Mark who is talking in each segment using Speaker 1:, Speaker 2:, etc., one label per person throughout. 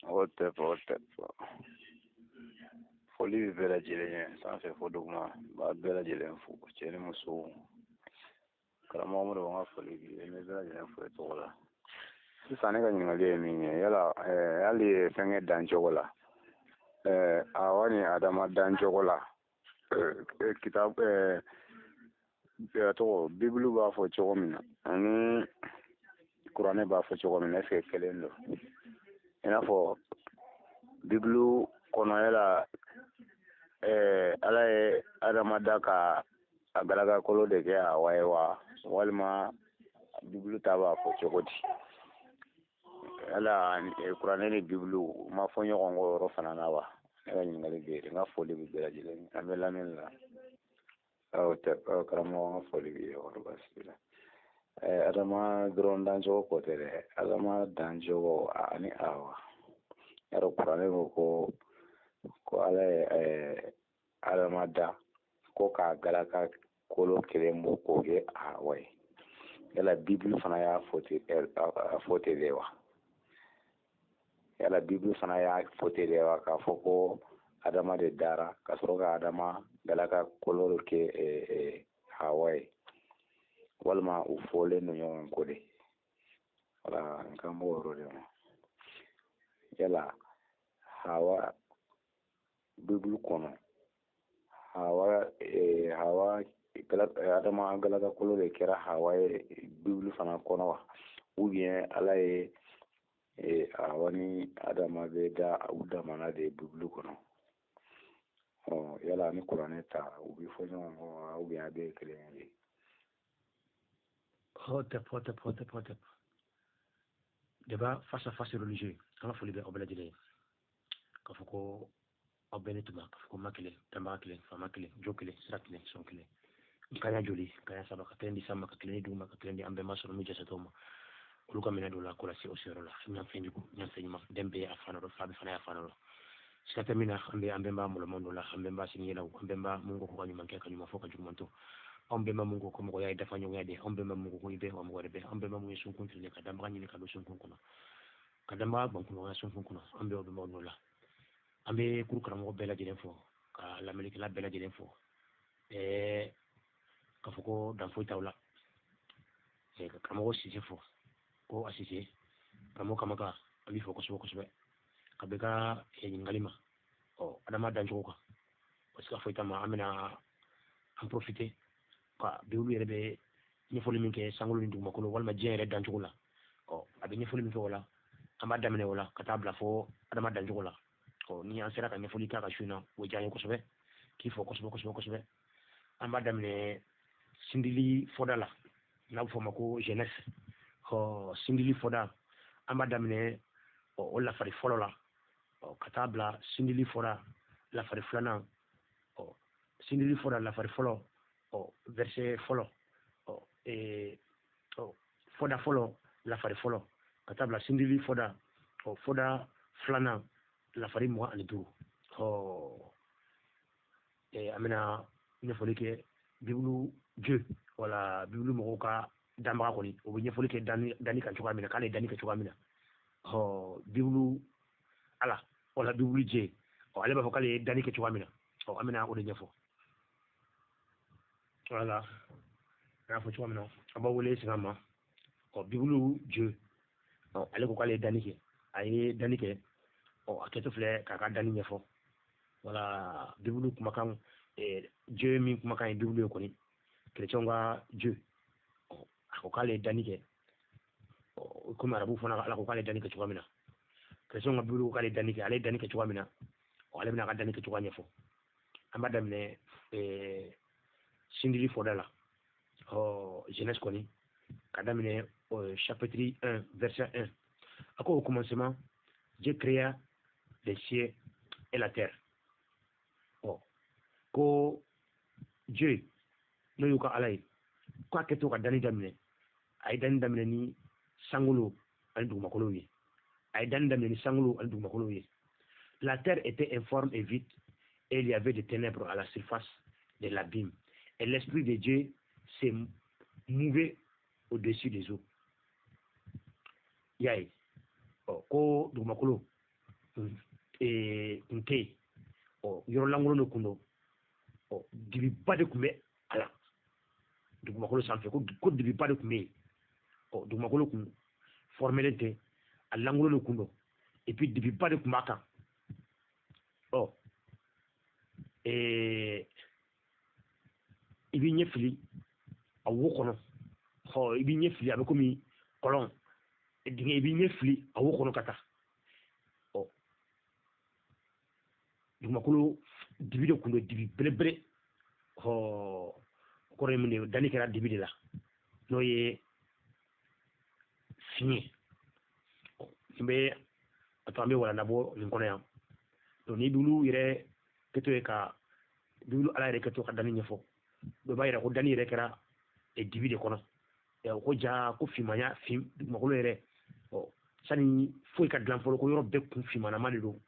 Speaker 1: O tɛ o tɛ, foli bɛ bɛɛ lajɛlen ye sanfɛ fo duguma. N b'a bɛɛ lajɛlen fo, cɛ ni muso. Karamɔgɔ Modibo, n ka foli b'i ye, n bɛ bɛɛ lajɛlen fo i tɔgɔ la. Sisan ne ka ɲininkali ye min ye, yala hali fɛnkɛ dancogo la, Awa ni Adama dancogo la, kitab tɔgɔ Bibulu b'a fɔ cogo min na ani Kuranɛ b'a fɔ cogo min na, est ce que kelen don? I n'a fɔ Bibulu kɔnɔ, yala Ala ye Adama da ka a galakakolo de kɛ Awa ye wa, walima Bibulu ta b'a fɔ cogo di? Yala Kuranɛ ni Bibulu u ma fɔ ɲɔgɔn kɔ yɔrɔ fana na wa? Ne ka ɲininkali bɛ yen. N ka foli bɛ bɛɛ lajɛlen, an bɛ lamɛnni la. Aw tɛ karamɔgɔ, n ka foli b'i ye, kɔrɔ baasi t'i la. Adama dɔrɔn dancogo ko tɛ dɛ, Adama dancogo ani Awa, yarɔ Kuranɛ ko Ala ye Adama da ko k'a galaka kolo kelen bɔ k'o kɛ Awa ye. Yala Bibulu fana y'a fɔ ten de wa? Yala Bibulu fana y'a fɔ ten de wa, k'a fɔ ko Adama de dara ka sɔrɔ ka Adama galaka kolo kɛ Hawa ye, walima u fɔlen don ɲɔgɔn kɔ de? Wala n kan b'o yɔrɔ de ma. Yala Hawa, Bibulu kɔnɔ, Hawa, Adama galaka kolo de kɛra Hawa ye Bibulu fana kɔnɔ wa, ou bien Ala ye Hawa ni Adama bɛ da u damana de Bibulu kɔnɔ? Ɔ yala ni Kuranɛ ta, u bɛ fɔ ɲɔgɔn kɔ wa, ou bien a bɛɛ ye kelen ye?
Speaker 2: Hotep, hotep, hotep, hotep. Débat face à face religieux. An ka foli bɛ aw bɛɛ lajɛlen ye. K'a fɔ ko aw bɛɛ ni tuma, k'a fɔ ko ma kelen, danbaga kelen, faama kelen, jo kelen, sira kelen, sɔn kelen. N kanya joli, kanya saba, ka kelen di san ma, ka kelen di dugu ma, ka kelen di an bɛɛ ma sɔrɔ min jasatɔw ma. Olu ka minɛ dɔ la ko lase o seyɔrɔ la. Ɲan fɛn jugu, ɲan fɛn ɲuman, den bɛɛ a fa nɔ, fa bɛ fana y'a fa nɔ. Siga tɛ min na, an bɛ an bɛnba mɔlɔman dɔ la, an bɛnba sini yɛlɛw, an bɛnba mun ko ka ɲuman kɛ, ka ɲuman fɔ, ka juguman to. Anw bɛnba mun ko mɔgɔya ye dafa ɲɔgɔnya de, anw bɛnba mun ko i bɛ wa mɔgɔ wɛrɛ bɛ, an bɛnba mun ye sunkun tile ka danbaga ɲini ka don sunkun kɔnɔ, ka danbaga gbankunɲɔgɔnya sunkun kɔnɔ, an bɛ o bɛnbaw nɔ la. An bɛ kuru karamɔgɔ bɛɛ lajɛlen fo, ka lamɛnnikɛla bɛɛ lajɛlen fo, k'a fɔ ko dan foyi t'aw la. Ka karamɔgɔ Sise fo, ko a Sise, karamɔgɔ Kamaka, an b'i fo kosɛbɛ kosɛbɛ ka bɛɛ ka ɲininkali ma. Ɔ Adama dancogo kan, parce que foyi t'a ma, an bɛna an profiter ka Bibulu yɛrɛ bɛ ɲɛfɔli min kɛ sankolo ni dugumakolo walima diɲɛ yɛrɛ dancogo la. Ɔ a bɛ ɲɛfɔli min kɛ o la, an b'a daminɛ o la ka taa bila fo Adama dancogo la. Ɔ ni an sera ka ɲɛfɔli k'a ka su in na, o diya n ye kosɛbɛ, k'i fɔ kosɛbɛ kosɛbɛ kosɛbɛ. An b'a daminɛ sindili fɔda la, n'a bɛ fɔ o ma ko Genèse. Ɔ sindili fɔda, an b'a daminɛ o lafari fɔlɔ la, ɔ ka taa bila sindili fɔda lafari filanan. Ɔ sindili fɔda lafari fɔlɔ, ɔ verset fɔlɔ, ɔ ɔ fɔda fɔlɔ lafari fɔlɔ, ka taa bila sindili fɔda, ɔ fɔda filanan lafari 25. Ɔ an bɛna ɲɛfɔli kɛ Bibulu Dieu, wala Bibulu mɔgɔw ka danbaga kɔni, o bɛ ɲɛfɔli kɛ danni kan cogoya min na, k'ale ye danni kɛ cogoya min na. Ɔ Bibulu Ala, wala Bibulu Dieu, ɔ ale b'a fɔ k'ale ye danni kɛ cogoya min na. Ɔ an bɛna o de ɲɛfɔ. Wala an y'a fɔ cogoya min na, an b'aw wele segin an ma. Ɔ Bibulu Dieu, ɔ ale ko k'ale ye danni kɛ, a ye danni kɛ. Ɔ a kɛtɔ filɛ k'a ka danni ɲɛfɔ. Wala Bibulu kumakan, Dieu min kumakan ye Bibulu ye kɔni, chrétienw ka Dieu, ɔ a ko k'ale ye danni kɛ. Ɔ komi arabu fana Ala ko k'ale ye danni kɛ cogoya min na, chrétienw ka Bibulu ko k'ale ye danni kɛ, ale ye danni kɛ cogoya min na, ɔ ale bɛna a ka danni kɛ cogoya ɲɛfɔ. An b'a daminɛ sindili fɔda la, ɔ Genèse kɔni, ka daminɛ chapitre 1 verset 1. A ko: au commencement, Dieu créa les cieux et la terre. Ɔ ko Dieu, n'o y'u ka Ala ye, ko a kɛtɔ ka danni daminɛ, a ye danni daminɛ ni sankolo ani dugumakolo ye. A ye danni daminɛ ni sankolo ani dugumakolo ye. La terre était informe et vide, et il y avait des ténèbres à la surface de l'abîme, et l'esprit de Dieu s'est mouvé au-dessus des eaux. I y'a ye, ɔ ko dugumakolo kun tɛ yen. Ɔ, yɔrɔ lankolon de kun don. Ɔ, dibiba de kun bɛ a la dugumakolo sanfɛ, ko dibiba de kun bɛ yen. Ɔ, dugumakolo kun formelen tɛ, a lankolon de kun don, et puis dibiba de kun b'a kan. Ɔ, i b'i ɲɛ fili a wo kɔnɔ. Ɔ, i b'i ɲɛ fili, a bɛ komi kɔlɔn dingɛ, i b'i ɲɛ fili a wo kɔnɔ ka taa. Ɔ, dugumakolo dibi de kun don, dibi belebele. Ɔ, o kɔrɔ ye mun de ye? Danni kɛra dibi de la, n'o ye fiɲɛ. Ɔ, nin bɛ a to an bɛ walanda bɔ nin kɔnɔ yan. Donc ni Bibulu yɛrɛ kɛtɔ ye ka Bibulu Ala yɛrɛ kɛtɔ ka danni ɲɛfɔ, dɔ b'a yira ko danni yɛrɛ kɛra dibi de kɔnɔ. Ko ja ko finmaya fin dugumakolo yɛrɛ. Ɔ, sani foyi ka dilan fɔlɔ, ko yɔrɔ bɛɛ kun finmanama de don,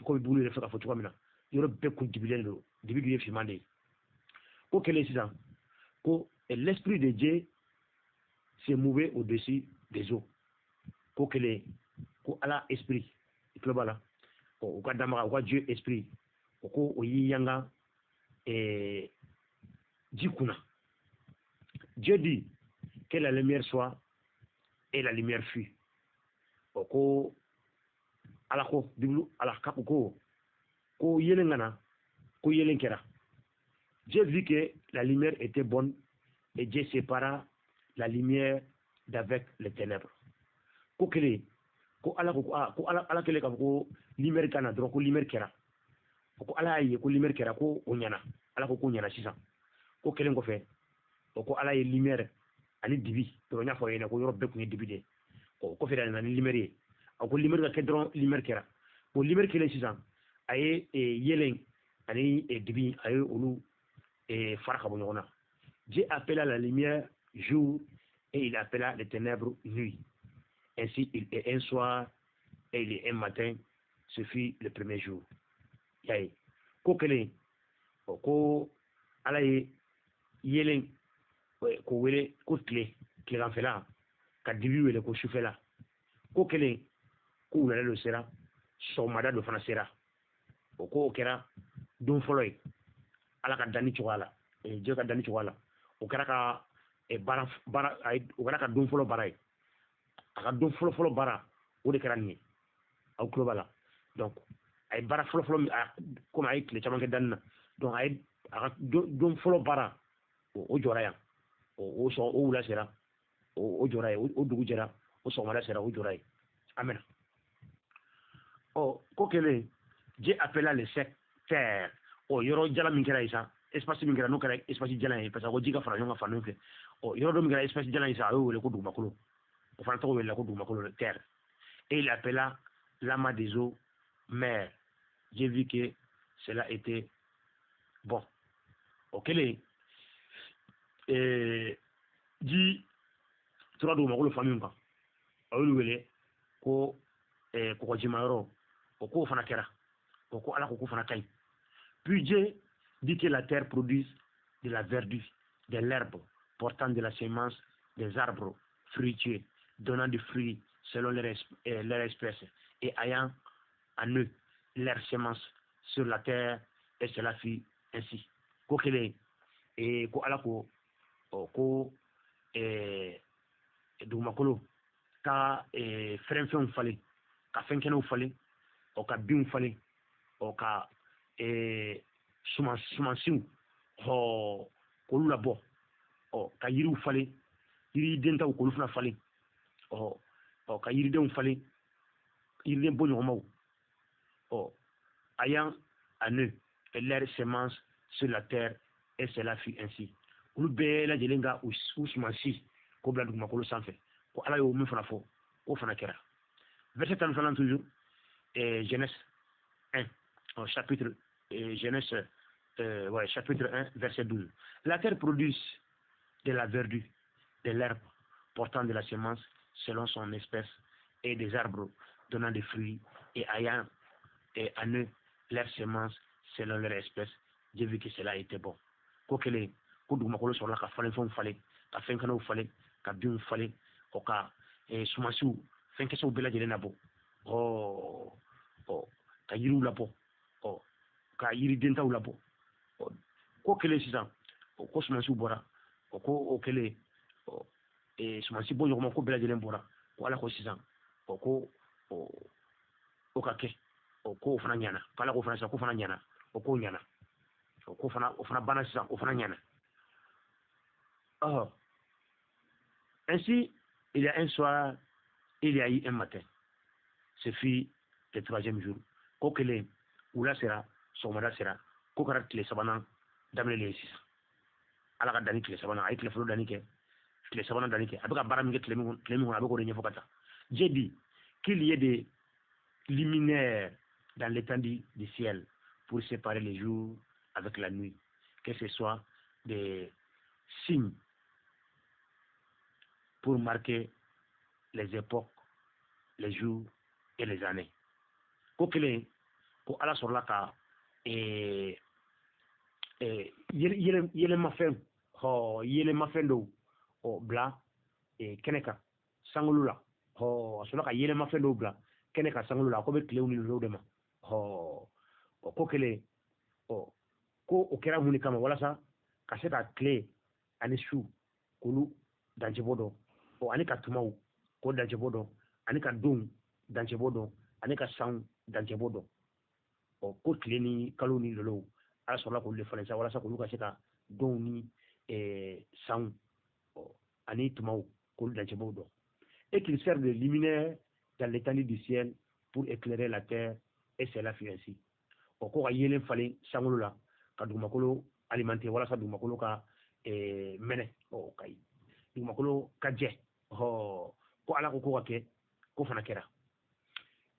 Speaker 2: komi Bibulu yɛrɛ fɛ k'a fɔ cogoya min na, yɔrɔ bɛɛ kun dibilen don, dibi dun ye finman de ye. Ko kɛlen sisan, ko l'esprit de Dieu se mouvait au-dessus des eaux. Ko kɛlen, ko Ala esprit, i tulo b'a la, ɔ, u ka danbaga, u ka Dieu esprit, o ko o y'i yanga ji kunna. Dieu dit que la lumière soit, et la lumière fut. O ko Ala ko, Bibulu Ala ka ko yelen ka na, ko yelen kɛra. Dieu vit que la lumière était bonne, et Dieu sépara la lumière d'avec les ténèbres. Ko kelen, ko Ala ko, ko Ala kɛlen k'a fɔ ko lumière ka na dɔrɔn, ko lumière kɛra. O ko Ala y'a ye ko lumière kɛra, ko o ɲɛna. Ala ko ko ɲɛna sisan. Ko kelen kɔfɛ, o ko Ala ye lumière ani dibi dɔrɔn, n y'a fɔ aw ɲɛna ko yɔrɔ bɛɛ kun ye dibi de ye. O kɔfɛ de, a nana ni lumière ye. A ko lumière ka kɛ dɔrɔn, lumière kɛra. Bon, lumière kɛlen sisan, a ye yeelen ani dibi, a ye olu fara ka bɔ ɲɔgɔn na. Dieu appela la lumière jour et il appela les ténèbres nuit. Ainsi, il est un soir et il est un matin, ce fut le premier jour. Y'a ye, ko kelen, o ko Ala ye yeelen k'o wele ko tile, tileganfɛla, ka dibi wele ko sufɛla. Ko kelen, ko wulada dɔ sera, sɔgɔmada dɔ fana sera. O ko o kɛra don fɔlɔ ye Ala ka danni cogoya la, Dieu ka danni cogoya la. O kɛra ka baara baara, o kɛra ka don fɔlɔ baara ye. A ka don fɔlɔ fɔlɔ baara, o de kɛra nin ye. Aw tulo b'a la. Donc a ye baara fɔlɔ fɔlɔ min, komi a ye tile caman kɛ danni na, donc a ye a ka don fɔlɔ baara, o jɔra yan. O sɔn, o wula sera, o jɔra yen. O dugu jɛra, o sɔgɔmada sera, o jɔra yen. An bɛna ɔ, ko kɛlen, Dieu appela le sec terre. Ɔ, yɔrɔ jala min kɛra yen sa, espace min kɛra, n'o kɛra espace jalan ye, parce que ko ji ka fara ɲɔgɔn kan fan fɛ. Ɔ, yɔrɔ dɔ min kɛra espace jalan ye sa, a y'o wele ko dugumakolo. O fana tɔgɔ welela ko dugumakolo, terre. Et il appela l'amas des eaux mer. Dieu vit que cela était bon. O kɛlen, ji tora dugumakolo fan min kan, a y'olu wele ko kɔgɔjima yɔrɔ. O k'o fana kɛra. O ko Ala ko k'o fana ka ɲi. Puis Dieu dit que la terre produise de la verdure, de l'herbe portant de la semence, des arbres fruitiers donnant des fruits selon leur espèce et ayant en eux leur semence sur la terre, et cela fut ainsi. Ko kelen, ko Ala ko, ɔ, ko dugumakolo ka fɛrɛnfɛnw falen, ka fɛn kɛnɛw falen, ɔ, ka binw falen, ɔ, ka sumansiw, ɔ, k'olu labɔ, ɔ, ka yiriw falen, yiridentaw k'olu fana falen, ɔ, ka yiridenw falen, yiriden bɔɲɔgɔnmaw, ɔ, ayant en eux leur semence sur la terre, et cela fut ainsi. Olu bɛɛ lajɛlen ka u sumansi k'o bila dugumakolo sanfɛ. Ko Ala y'o min fana fɔ, k'o fana kɛra. Verset 12nan toujours, Genèse 1, chapitre Genèse, ouais, chapitre 1, verset 12. La terre produit de la verdure, de l'herbe portant de la semence selon son espèce, et des arbres donnant des fruits et ayant et en eux leur semence selon leur espèce. Dieu vit que cela était bon. Ko kelen, ko dugumakolo sɔrɔla ka falenfɛnw falen, ka fɛn kɛnɛw falen, ka binw falen, o ka sumansiw, fɛnkisɛw bɛɛ lajɛlen nabɔ. Ɔ. yiriw labɔ, ɔ ka yiridentaw labɔ. Ɔ ko kelen sisan, ɔ ko sumansiw bɔra, ɔ ko o kelen, ɔ sumansi bɔ ɲɔgɔn ma, ko bɛɛ lajɛlen bɔra. Ko Ala ko sisan, ɔ ko o ka kɛ, ɔ ko o fana ɲɛna. Ko Ala ko fana sisan, ko fana ɲɛna, o ko ɲɛna, o ko fana, o fana banna sisan, o fana ɲɛna. Ɔ ainsi il y a un soir, il y a eu un matin, ce fut le troisième jour. Ko kelen, wula sera, sɔgɔmada sera, ko kɛra tile sabanan daminɛlen ye sisan. Ala ka danni tile sabanan, a ye tile fɔlɔ danni kɛ, tile sabanan danni kɛ, a bɛ ka baara min kɛ tile min kɔnɔ, a bɛ k'o de ɲɛfɔ ka taa. Dieu dit qu'il y ait des luminaires dans l'étendue du ciel pour séparer les jours avec la nuit, que ce soit des signes pour marquer les époques, les jours et les années. Ko kelen, ko Ala sɔrɔla ka yɛlɛmafɛn, ɔ yɛlɛmafɛn dɔw ɔ bila kɛnɛ kan sankolo la. Ɔ a sɔrɔla ka yɛlɛmafɛn dɔw bila kɛnɛ kan sankolo la, ko bɛ tilew ni lolow de ma. Ɔ ko kelen, ɔ ko o kɛra mun de kama? Walasa ka se ka tile ani su k'olu dancɛbɔ dɔn, ɔ ani ka tumaw k'o dancɛbɔ dɔn, ani ka donw dancɛbɔ dɔn, ani ka sanw dancɛbɔ dɔn. Ɔ ko tile ni kalo ni lolow, Ala sɔrɔla k'olu de falen sa, walasa k'olu ka se ka donw ni sanw ani tumaw k'olu dancɛbɔw dɔn. Et qu'il serve de luminaire dans l'étendue du ciel pour éclairer la terre, et cela fut ainsi. Ɔ ko ka yeelen falen sankolo la ka dugumakolo alimenter, walasa dugumakolo ka mɛnɛ, ɔ ka dugumakolo ka jɛ. Ɔ ko Ala ko ko ka kɛ, ko fana kɛra.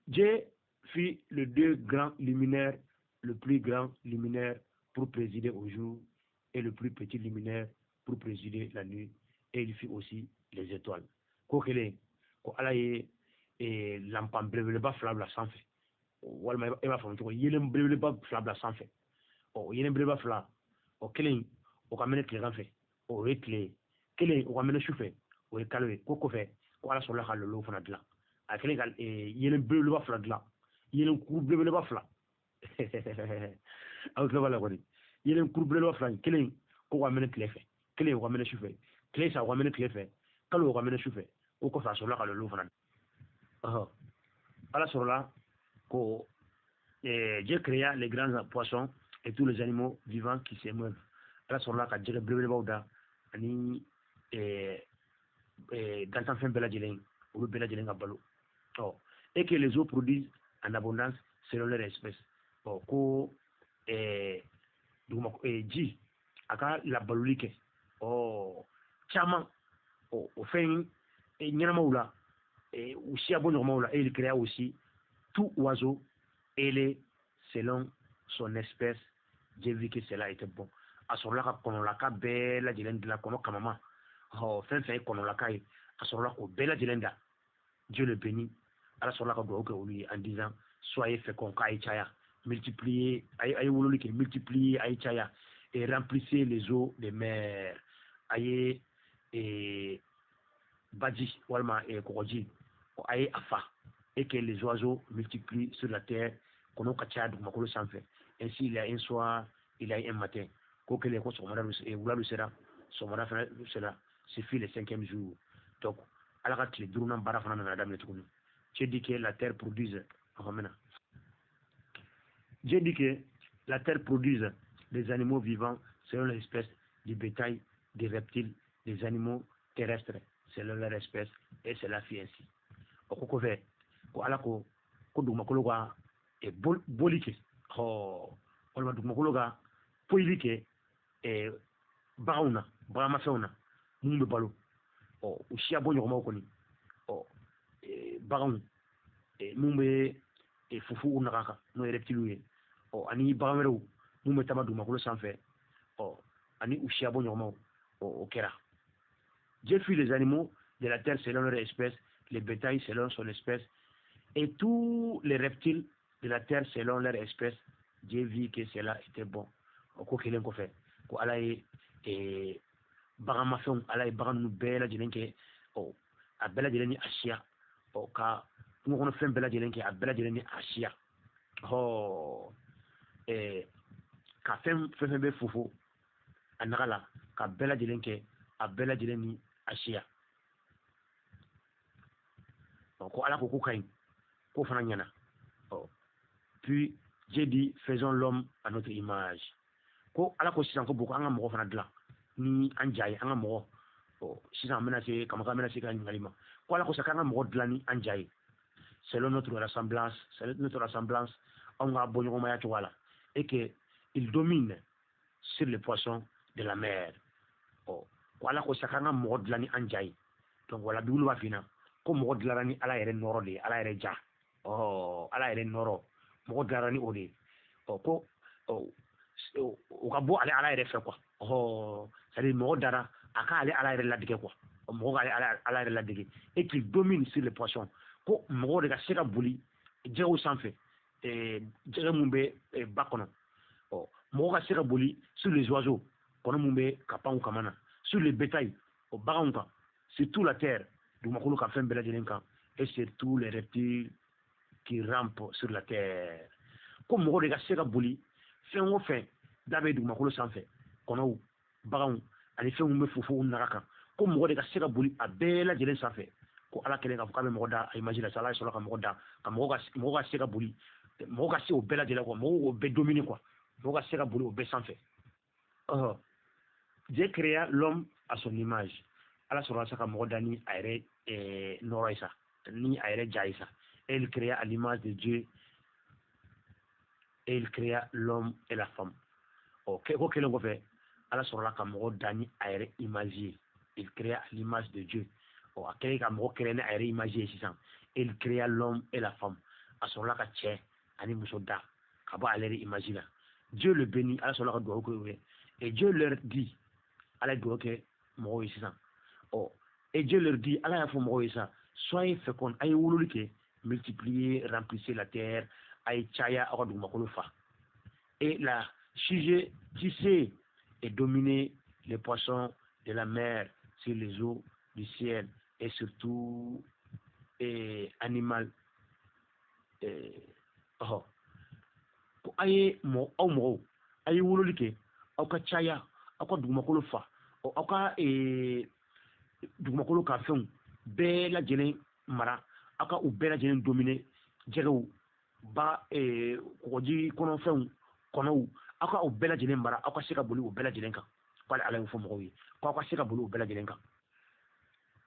Speaker 2: Dieu fit les deux grands luminaires, le plus grand luminaire pour présider au jour et le plus petit luminaire pour présider la nuit, et il fit aussi les étoiles. Ko kelen, ko Ala ye lanpan belebeleba fila bila sanfɛ, walima e b'a faamu cogo, yeelen belebeleba fila bila sanfɛ. Ɔ yeelen belebeleba fila, o kelen o ka mɛnɛ tilegan fɛ, o ye tile ye, kelen o ka mɛnɛ su fɛ, o ye kalo ye. Ko kɔfɛ, ko Ala sɔrɔla ka lolow fana dilan. A kɛlen ka yeelen belebeleba fila dilan, yeelen kuru belebeleba fila, aw tulo b'a la kɔni, yeelen kuru belebeleba fila, kelen ko ka mɛnɛ tile fɛ, kelen o ka mɛnɛ su fɛ, tile sa o ka mɛnɛ tile fɛ, kalo o ka mɛnɛ su fɛ. Ko kɔfɛ, a sɔrɔla ka lolow fana. Ala sɔrɔla ko Dieu créa les grands poissons et tous les animaux vivants qui se meuvent. Ala sɔrɔla ka jɛgɛ belebelebaw da ani dantanfɛn bɛɛ lajɛlen, olu bɛɛ lajɛlen ka balo. Ɔ et que les eaux produisent en abondance selon leur espèce. Ɔ ko duguma ji a ka labaloli kɛ ɔ caman, ɔ o fɛn ɲɛnamaw la, u siya bɔ ɲɔgɔnmaw la. Et il créa aussi tout oiseau ailé selon son espèce. Dieu vit que cela était bon. A sɔrɔla ka kɔnɔlaka bɛɛ lajɛlen dilan, kɔnɔ kamama, ɔ fɛn fɛn ye kɔnɔlaka ye, a sɔrɔla k'o bɛɛ lajɛlen da. Dieu le bénit. Ala sɔrɔla ka dugawu kɛ olu ye en disant: soyez féconds, k'a ye caya, multipliez, a ye wololi kɛ, multipliez, a ye caya, et remplissez les eaux des mers, a ye baji walima kɔgɔji, a ye a fa, et que les oiseaux multiplient sur la terre, kɔnɔw ka caya dugumakolo sanfɛ. Ainsi il y a un soir, il y a un matin. Ko kelen, ko sɔgɔmada wula dɔ sera, sɔgɔmada fana sera. Ce fut le cinquième jour. Donc Ala ka tile duurunan baara fana nana daminɛ tuguni. Dieu dit que la terre produise, a Dieu dit que la terre produise des animaux vivants selon l'espèce, du bétail, des reptiles, des animaux terrestres selon leur espèce, et cela fut ainsi. O ko kɔfɛ, ko Ala ko ko dugumakolo ka boli kɛ, ɔ walima dugumakolo ka poyili kɛ baganw na, baganmafɛnw na minnu bɛ balo, ɔ u siya bɔ ɲɔgɔnmaw kɔni, ɔ baganw minnu bɛ fufu u naga kan, n'o ye reptiles ye, ɔ ani bagan wɛrɛw minnu bɛ taama dugumakolo sanfɛ, ɔ ani u siya bɔ ɲɔgɔnmaw, ɔ o kɛra. Dieu fit les animaux de la terre selon leur espèce, les bétails selon son espèce, et tous les reptiles de la terre selon leur espèce. Dieu vit que cela était bon. O ko kelen kɔfɛ, ko Ala ye baganmafɛnw, Ala ye bagan ninnu bɛɛ lajɛlen kɛ, ɔ a bɛɛ lajɛlen ni a siya, ɔ ka kungo kɔnɔfɛn bɛɛ lajɛlen kɛ, a bɛɛ lajɛlen ni a siya. Hɔ ka fɛn fɛn fɛn bɛ fofo a naga la ka bɛɛ lajɛlen kɛ a bɛɛ lajɛlen ni a siya. Ko Ala ko k'o ka ɲi, k'o fana ɲɛna. Puis Dieu dit, faisons l'homme à notre image. Ko Ala ko sisan ko bon, ko an ka mɔgɔ fana dilan ni an ja ye, an ka mɔgɔ. Sisan an bɛna se kamaka, an bɛna se ka ɲininkali ma. Ko Ala ko sisan k'an ka mɔgɔ dilan ni an ja ye, selon notre ressemblance, selon notre ressemblance, anw ka bɔɲɔgɔnmaya cogoya la, et que il domine sur les poissons de la mer. Ko Ala ko sisan k'an ka mɔgɔ dilan ni an ja ye. Donc wala Bibulu b'a f'i ɲɛna ko mɔgɔ dilanna ni Ala yɛrɛ nɔrɔ de ye, Ala yɛrɛ ja. Ala yɛrɛ nɔrɔ, mɔgɔ dilanna ni o de ye. Ko o ka bɔ ale Ala yɛrɛ fɛ quoi. C'est à dire mɔgɔ dara a k'ale Ala yɛrɛ ladege quoi. Mɔgɔ k'ale Ala yɛrɛ ladege, et qu'il domine sur les poissons. Ko mɔgɔw de ka se ka boli jɛgɛw sanfɛ, jɛgɛ mun bɛ ba kɔnɔ. Mɔgɔ ka se ka boli sur les oiseaux, kɔnɔ mun bɛ ka pan u kama na, sur les bétails, o baganw kan, sur toute la terre, dugumakolo kan, fɛn bɛɛ lajɛlen kan, et sur tous les reptiles qui rampent sur la terre. Ko mɔgɔ de ka se ka boli fɛn o fɛn da bɛ dugumakolo sanfɛ, kɔnɔw, baganw ani fɛn mun bɛ fofo naga kan, ko mɔgɔ de ka se ka boli a bɛɛ lajɛlen sanfɛ. Ko Ala kɛlen k'a fɔ k'a bɛ mɔgɔ da a image la, sa Ala ye sɔrɔ ka mɔgɔ da ka mɔgɔ ka se ka boli, mɔgɔ ka se o bɛɛ lajɛlen quoi, mɔgɔw k'o bɛɛ dominer quoi, mɔgɔ ka se ka boli o bɛɛ sanfɛ. Dieu créa l'homme à son image. Ala sɔrɔla sa ka mɔgɔ da ni a yɛrɛ nɔrɔ ye sa, ni a yɛrɛ ja ye sa. Et il créa à l'image de Dieu, et il créa l'homme et la femme. Ko kɛlen kɔfɛ, Ala sɔrɔla ka mɔgɔ da ni a yɛrɛ image ye. Il créa à l'image de Dieu. A kɛlen ka mɔgɔ créer ni a yɛrɛ image ye sisan, et il créa l'homme et la femme. A sɔrɔla ka cɛ ani muso da ka bɔ ale yɛrɛ image la. Dieu le bénit. Ala sɔrɔla ka dugawu kɛ u ye. Et Dieu leur dit, Ala ye dugawu kɛ mɔgɔw ye sisan. Et Dieu leur dit, Ala y'a fɔ mɔgɔw ye sisan, soyez féconds, a ye wololi kɛ, multipliez, remplissez la terre, a ye caya, aw ka dugumakolo fa. Et la sujet et dominez les poissons de la mer, sur les eaux du ciel et surtout et animal. Ko a ye mɔ, aw mɔgɔw, a ye wololi kɛ, aw ka caya, aw ka dugumakolo fa, aw ka dugumakolo ka fɛnw bɛɛ lajɛlen mara, aw ka u bɛɛ lajɛlen dominer, jɛgɛw ba, kɔgɔji kɔnɔfɛnw, kɔnɔw, aw ka u bɛɛ lajɛlen mara, aw ka se ka boli u bɛɛ lajɛlen kan. K'ale Ala y'o fɔ mɔgɔw ye ko aw ka se ka boli u bɛɛ lajɛlen kan.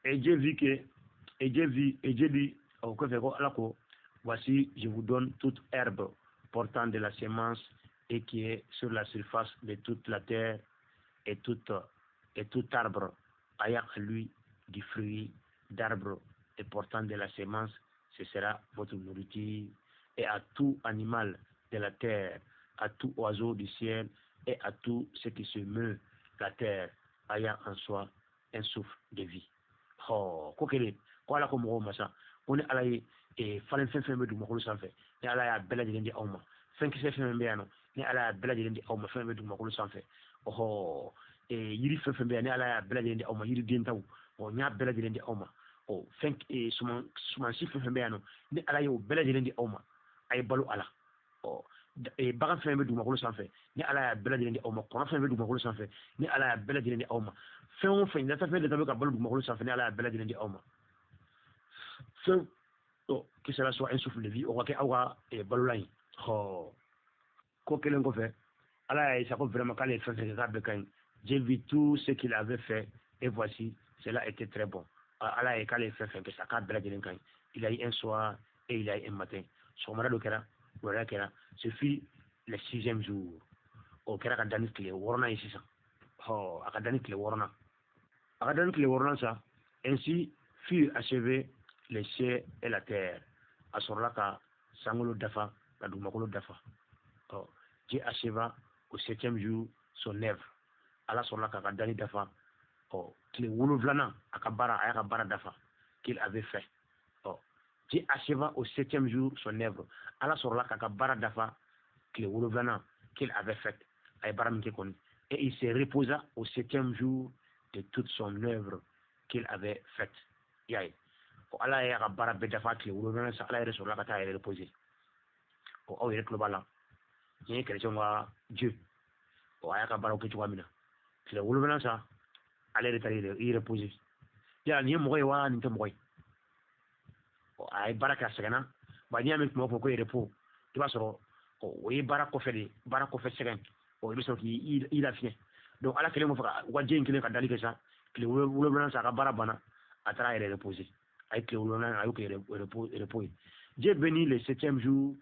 Speaker 2: Et Dieu vit que, et Dieu vit, et Dieu dit, o kɔfɛ ko Ala ko, voici, je vous donne toute herbe portant de la semence et qui est sur la surface de toute la terre, et tout arbre ayant en lui du fruit d'arbre et portant de la semence, ce sera votre nourriture. Et à tout animal de la terre, à tout oiseau du ciel et à tout ce qui se meut la terre, ayant en soi un souffle de vie. Ko kelen ko Ala ko mɔgɔw ma sa ko ni Ala ye falen fɛn fɛn bɛ dugumakolo sanfɛ, ni Ala y'a bɛɛ lajɛlen di aw ma, fɛn kisɛ fɛn fɛn bɛ yan nɔ, ni Ala y'a bɛɛ lajɛlen di aw ma, fɛn bɛ dugumakolo sanfɛ, yiri fɛn fɛn bɛ yan, ni Ala y'a bɛɛ lajɛlen di aw ma, yiriden taw, n y'a bɛɛ lajɛlen di aw ma, fɛn suman sumansi fɛn fɛn bɛ yan nɔ, ni Ala y'o bɛɛ lajɛlen di aw ma, a ye balo a la. Bagan fɛn bɛ dugumakolo sanfɛ, ni Ala y'a bɛɛ lajɛlen di aw ma, kɔnɔ fɛn bɛ dugumakolo sanfɛ, ni Ala y'a bɛɛ lajɛlen di aw ma, fɛn o fɛn nata fɛn de bɛ ka balo dugumakolo sanfɛ, ni Ala y'a bɛɛ lajɛlen di aw ma, fɛn que cela soit un souffle de vie, o ka kɛ aw ka balolan ye. Ko kelen kɔfɛ, Ala y'a ye sa ko vraiment k'ale ye fɛn fɛn kɛ k'a bɛɛ ka ɲi. Dieu vit tout ce qu'il avait fait et voici, cela était très bon. Ala ye k'ale ye fɛn fɛn kɛ sa k'a bɛɛ lajɛlen ka ɲi. Il y a eu un soir et il y a eu un matin. Sɔgɔmada dɔ kɛra, wulada kɛra. Ce fut le sixième jour. O kɛra ka dan ni tile wɔɔrɔnan ye sisan. A ka dan ni tile wɔɔrɔnan, a ka dan ni tile wɔɔrɔnan sa. Ainsi fut achevé les cieux et la terre. A sɔrɔla ka sankolo dafa, ka dugumakolo dafa. Dieu acheva au septième jour son œuvre. Ala sɔrɔla k'a ka danni dafa. Tile wolonfilanan, a ka baara, a y'a ka baara dafa, qu'il avait fait. Dieu acheva au septième jour son œuvre. Ala sɔrɔla k'a ka baara dafa tile wolonfilanan, qu'il avait fait, a ye baara min kɛ kɔni. Et il se reposa au septième jour de toute son œuvre qu'il avait faite. I y'a ye ko Ala y'a ka baara bɛɛ dafa tile wolonfilanan sa, Ala yɛrɛ sɔrɔla ka taa a yɛrɛ reposer. Ɔ, aw yɛrɛ tulo b'a la, nin ye chrétien ka Dieu. Ɔ, a y'a ka baaraw kɛ cogoya min na, tile 7nan sa, ale yɛrɛ taara i reposer. Yala nin ye mɔgɔ ye wa, nin tɛ mɔgɔ ye? Ɔ, a ye baara kɛ, a sɛgɛnna. Ba, n'i y'a mɛn tuma fɔ ko repos, i b'a sɔrɔ o ye baara kɔfɛ de, baara kɔfɛ sɛgɛn. Ɔ, i bɛ sɔrɔ k'i lafiɲɛ. Donc Ala kɛlen kɔfɛ ka u ka diɲɛ in kelen ka dali kɛ sa, tile 7nan sa, a ka baara banna, a taara a yɛrɛ reposer. A ye tile 7nan, a y'o kɛ repos ye. Dieu bénit le septième jour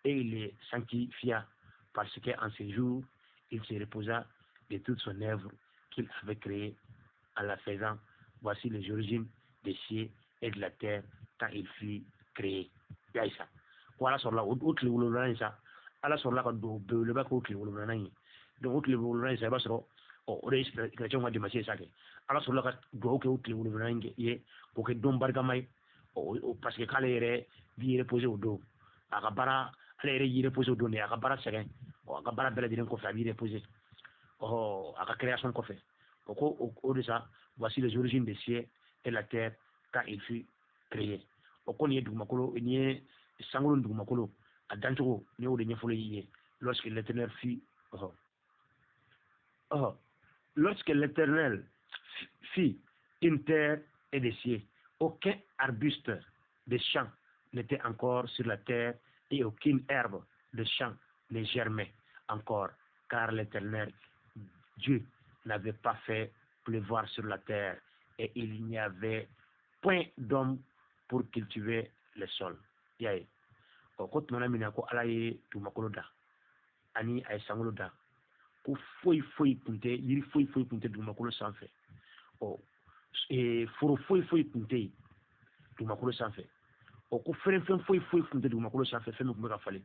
Speaker 2: et il le sanctifia, parce qu'en ce jour il se reposa de toute son œuvre qu'il avait créée en la faisant. Voici les origines des cieux et de la terre quand il fut créé. Ya sa, ko Ala sɔrɔla o tile 7nan in sa, Ala sɔrɔla ka don belebeleba k'o tile 7nan ye. Donc o tile 7nan in sa, i b'a sɔrɔ ɔ, o de ye chrétien ka dimanche ye sa kɛ. Ala sɔrɔla ka dugawu kɛ o tile 7nan in ye, k'o kɛ don barikama ye. Ɔ, parce que k'ale yɛrɛ b'i reposer o don, a ka baara, ale yɛrɛ y'i reposer o don de, a ka baara sɛgɛn. Ɔ, a ka baara bɛɛ lajɛlen kɔfɛ, a b'i reposer. Ɔ, a ka création kɔfɛ. O ko o de sa, voici les origines des cieux et la terre quand il fut créé. O ko nin ye dugumakolo, nin ye sankolo ni dugumakolo a dancogo, nin y'o de ɲɛfɔli ye. Lorsque l'Éternel fit ɔhɔ ɔhɔ lorsque l'Éternel fit une terre et des cieux, aucun arbuste de champ n'était encore sur la terre et aucune herbe de champ ne germait encore, car l'Éternel Dieu n'avait pas fait pleuvoir sur la terre et il n'y avait point d'homme pour cultiver le sol. I y'a ye, ɔ, ko tumana min na ko Ala ye dugumakolo da ani a ye sankolo da, ko foyi foyi tun tɛ, yiri foyi foyi tun tɛ dugumakolo sanfɛ. Ɔ, foro foyi foyi tun tɛ yen dugumakolo sanfɛ. Ɔ, ko feerefɛn foyi foyi tun tɛ dugumakolo sanfɛ, fɛn min tun bɛ ka falen,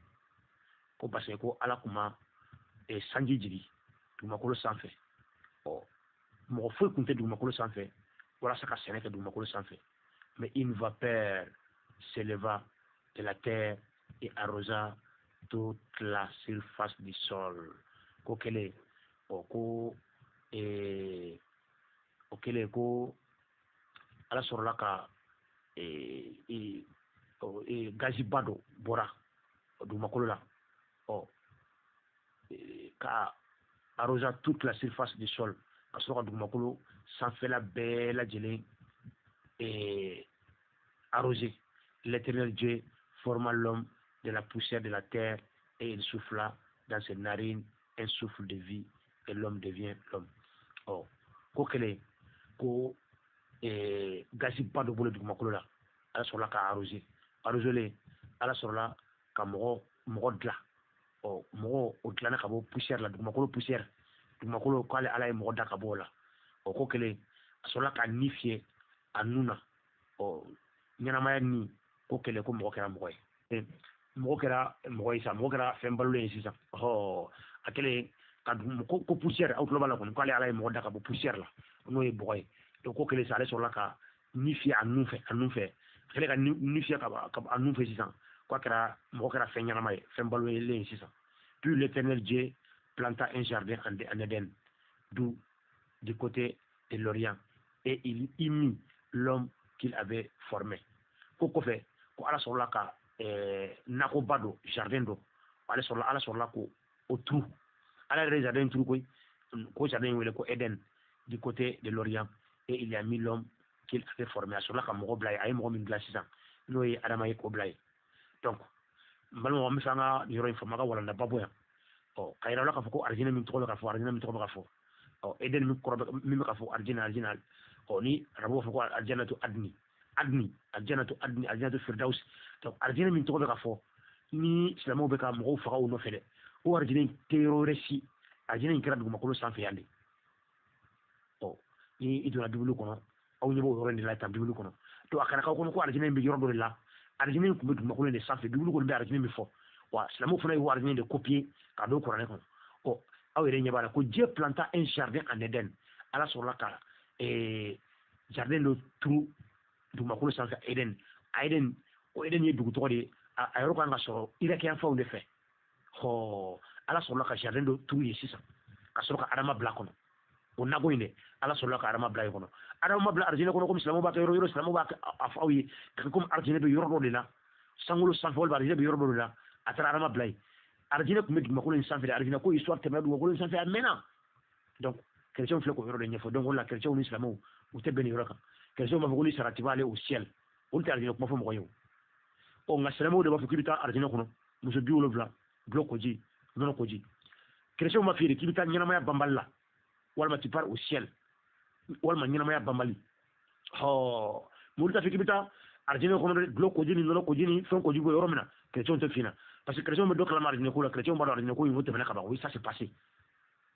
Speaker 2: ko parce que ko Ala tun ma sanji jigin dugumakolo sanfɛ. Ɔ, mɔgɔ foyi tun tɛ dugumakolo sanfɛ walasa ka sɛnɛ kɛ dugumakolo sanfɛ. Mais une vapeur s'éleva de la terre et arrosa toute la surface du sol. Ko kɛlen, ɔ, ko o kɛlen, ko Ala sɔrɔla ka gaziba dɔ bɔra dugumakolo la, ɔ, ka arrosa toute la surface du sol, ka sɔrɔ ka dugumakolo sanfɛla bɛɛ lajɛlen arrosé. L'Éternel Dieu forma l'homme de la poussière de la terre et il souffla dans ses narines un souffle de vie et l'homme devient l'homme. Ɔ, ko kɛlen, ko gaziba dɔ bolo dugumakolo la, Ala sɔrɔla ka arrosé. Arroselen, Ala sɔrɔla ka mɔgɔ dilan. Ɔ, mɔgɔ o dilanna ka bɔ poussière la, dugumakolo poussière, dugumakolo, k'ale Ala ye mɔgɔ da ka bɔ o la. Ɔ, ko kɛlen, a sɔrɔla ka ni fiyɛ a nun na, ɔ, ɲɛnamaya ni. Ko kɛlen, ko mɔgɔ kɛra mɔgɔ ye, mɔgɔ kɛra mɔgɔ ye sa, mɔgɔ kɛra fɛn balolen ye sisan. Ɔhɔ, a kɛlen ka dugu ko poussière, aw tulo b'a la kɔni, k'ale Ala ye mɔgɔ da ka bɔ poussière la, n'o ye bɔgɔ ye. Donc ko kɛlen sa, ale sɔrɔla ka ni fiyɛ a nun fɛ, a nun fɛ. A kɛlen ka ni fiyɛ ka bɔ a nun fɛ sisan, k'a kɛra mɔgɔ, kɛra fɛn ɲɛnama ye, fɛn balolen ye sisan. Puis l'Éternel Dieu planta un jardin en Éden, d'où du côté de l'Orient, et il y mit l'homme qu'il avait formé. Ko kɔfɛ, ko Ala sɔrɔla ka nakɔba dɔ, jardin dɔ, ale sɔrɔla, Ala sɔrɔla ko o turu. Ala yɛrɛ jardin turu koyi. Ko jardin wele ko Eden, du côté de l'Orient, et il y a mis l'homme qu'il avait formé. A sɔrɔla ka mɔgɔ bila yen, a ye mɔgɔ min dilan sisan, n'o ye Adama ye, k'o bila yen. Donc n balimaw, an bɛ fɛ an ka nin yɔrɔ in faamu, an ka walanda bɔ yan. Ɔ, ka yira la k'a fɔ ko arijinɛ min tɔgɔ bɛ ka fɔ, arijinɛ min tɔgɔ bɛ ka fɔ, ɔ, Eden min kɔrɔ bɛ min bɛ ka fɔ, arijinɛ, arijinɛ. Ɔ, ni arabu b'a fɔ ko alijanatu adni, adni, alijanatu adni, alijanatu firdaus. Donc arijinɛ min tɔgɔ bɛ ka fɔ, ni silamɛw bɛ ka mɔgɔw faga o nɔfɛ dɛ, o arijinɛ in tɛ yɔrɔ wɛrɛ si, arijinɛ in kɛra dugumakolo sanfɛ yan de. Ɔ, ni i donna Bibulu kɔnɔ, aw ɲɛ b'o yɔrɔ in de la tan Bibulu kɔnɔ. Donc a kana k'aw kɔnɔ ko arijinɛ in bɛ yɔrɔ dɔ de la. Arijinɛ in tun bɛ dugumakolo in de sanfɛ. Bibulu kɔni bɛ arijinɛ min fɔ, wa silamɛw fana y'o arijinɛ de copier ka don kuranɛ kɔnɔ. Ɔ, aw yɛrɛ ɲɛ b'a la ko Dieu planta un jardin en Éden. Ala sɔrɔla ka jardin dɔ turu dugumakolo sanfɛ, Eden. A Eden, o Eden ye dugu tɔgɔ de ye, a yɔrɔ kan ka sɔrɔ Irak yanfanw de fɛ. Hɔ, Ala sɔrɔla ka jardin dɔ turu yen sisan, ka sɔrɔ ka Adama bila kɔnɔ. O nakɔ in dɛ, Ala sɔrɔla ka Adama bila yen kɔnɔ. Adama ma bila arijinɛ kɔnɔ komi silamɛw b'a kɛ yɔrɔ yɔrɔ, silamɛw b'a a fɔ aw ye komi arijinɛ bɛ yɔrɔ dɔ de la sankolo sanfɛ, walima arijinɛ bɛ yɔrɔ dɔ de la. A taara Adama bila yen. Arijinɛ tun bɛ dugumakolo in sanfɛ, arijinɛ ko histoire tɛmɛna dugumakolo in sanfɛ a mɛnna. Donc chrétien filɛ k'o yɔrɔ de ɲɛfɔ. Donc o la chrétien ni silamɛw u tɛ bɛn nin yɔrɔ kan. Chrétien b'a fɔ ko ni sara tu vas aller au ciel, olu tɛ arijinɛ kuma fɔ mɔgɔ ye o. Ɔ nka silamɛw de b'a fɔ k'i bɛ taa arijinɛ kɔnɔ, muso 70, dulɔ koji, nɔnɔ koji. Chrétien b'a f'i ye k'i bɛ taa ɲɛnamaya banbali la, walima tu pars au ciel, walima ɲɛnamaya banbali. Hɔ, mais olu t'a fɔ k'i bɛ taa arijinɛ kɔnɔ dɛ, dulɔ koji ni nɔnɔ koji ni fɛn koji bɔ yɔrɔ min na, chrétien tɛ f'i ɲɛna. Parce que chrétien bɛ dɔ kalama arijinɛ ko la, chrétien b'a dɔn arijinɛ ko in o tɛmɛna ka ban, o ça c'est passé.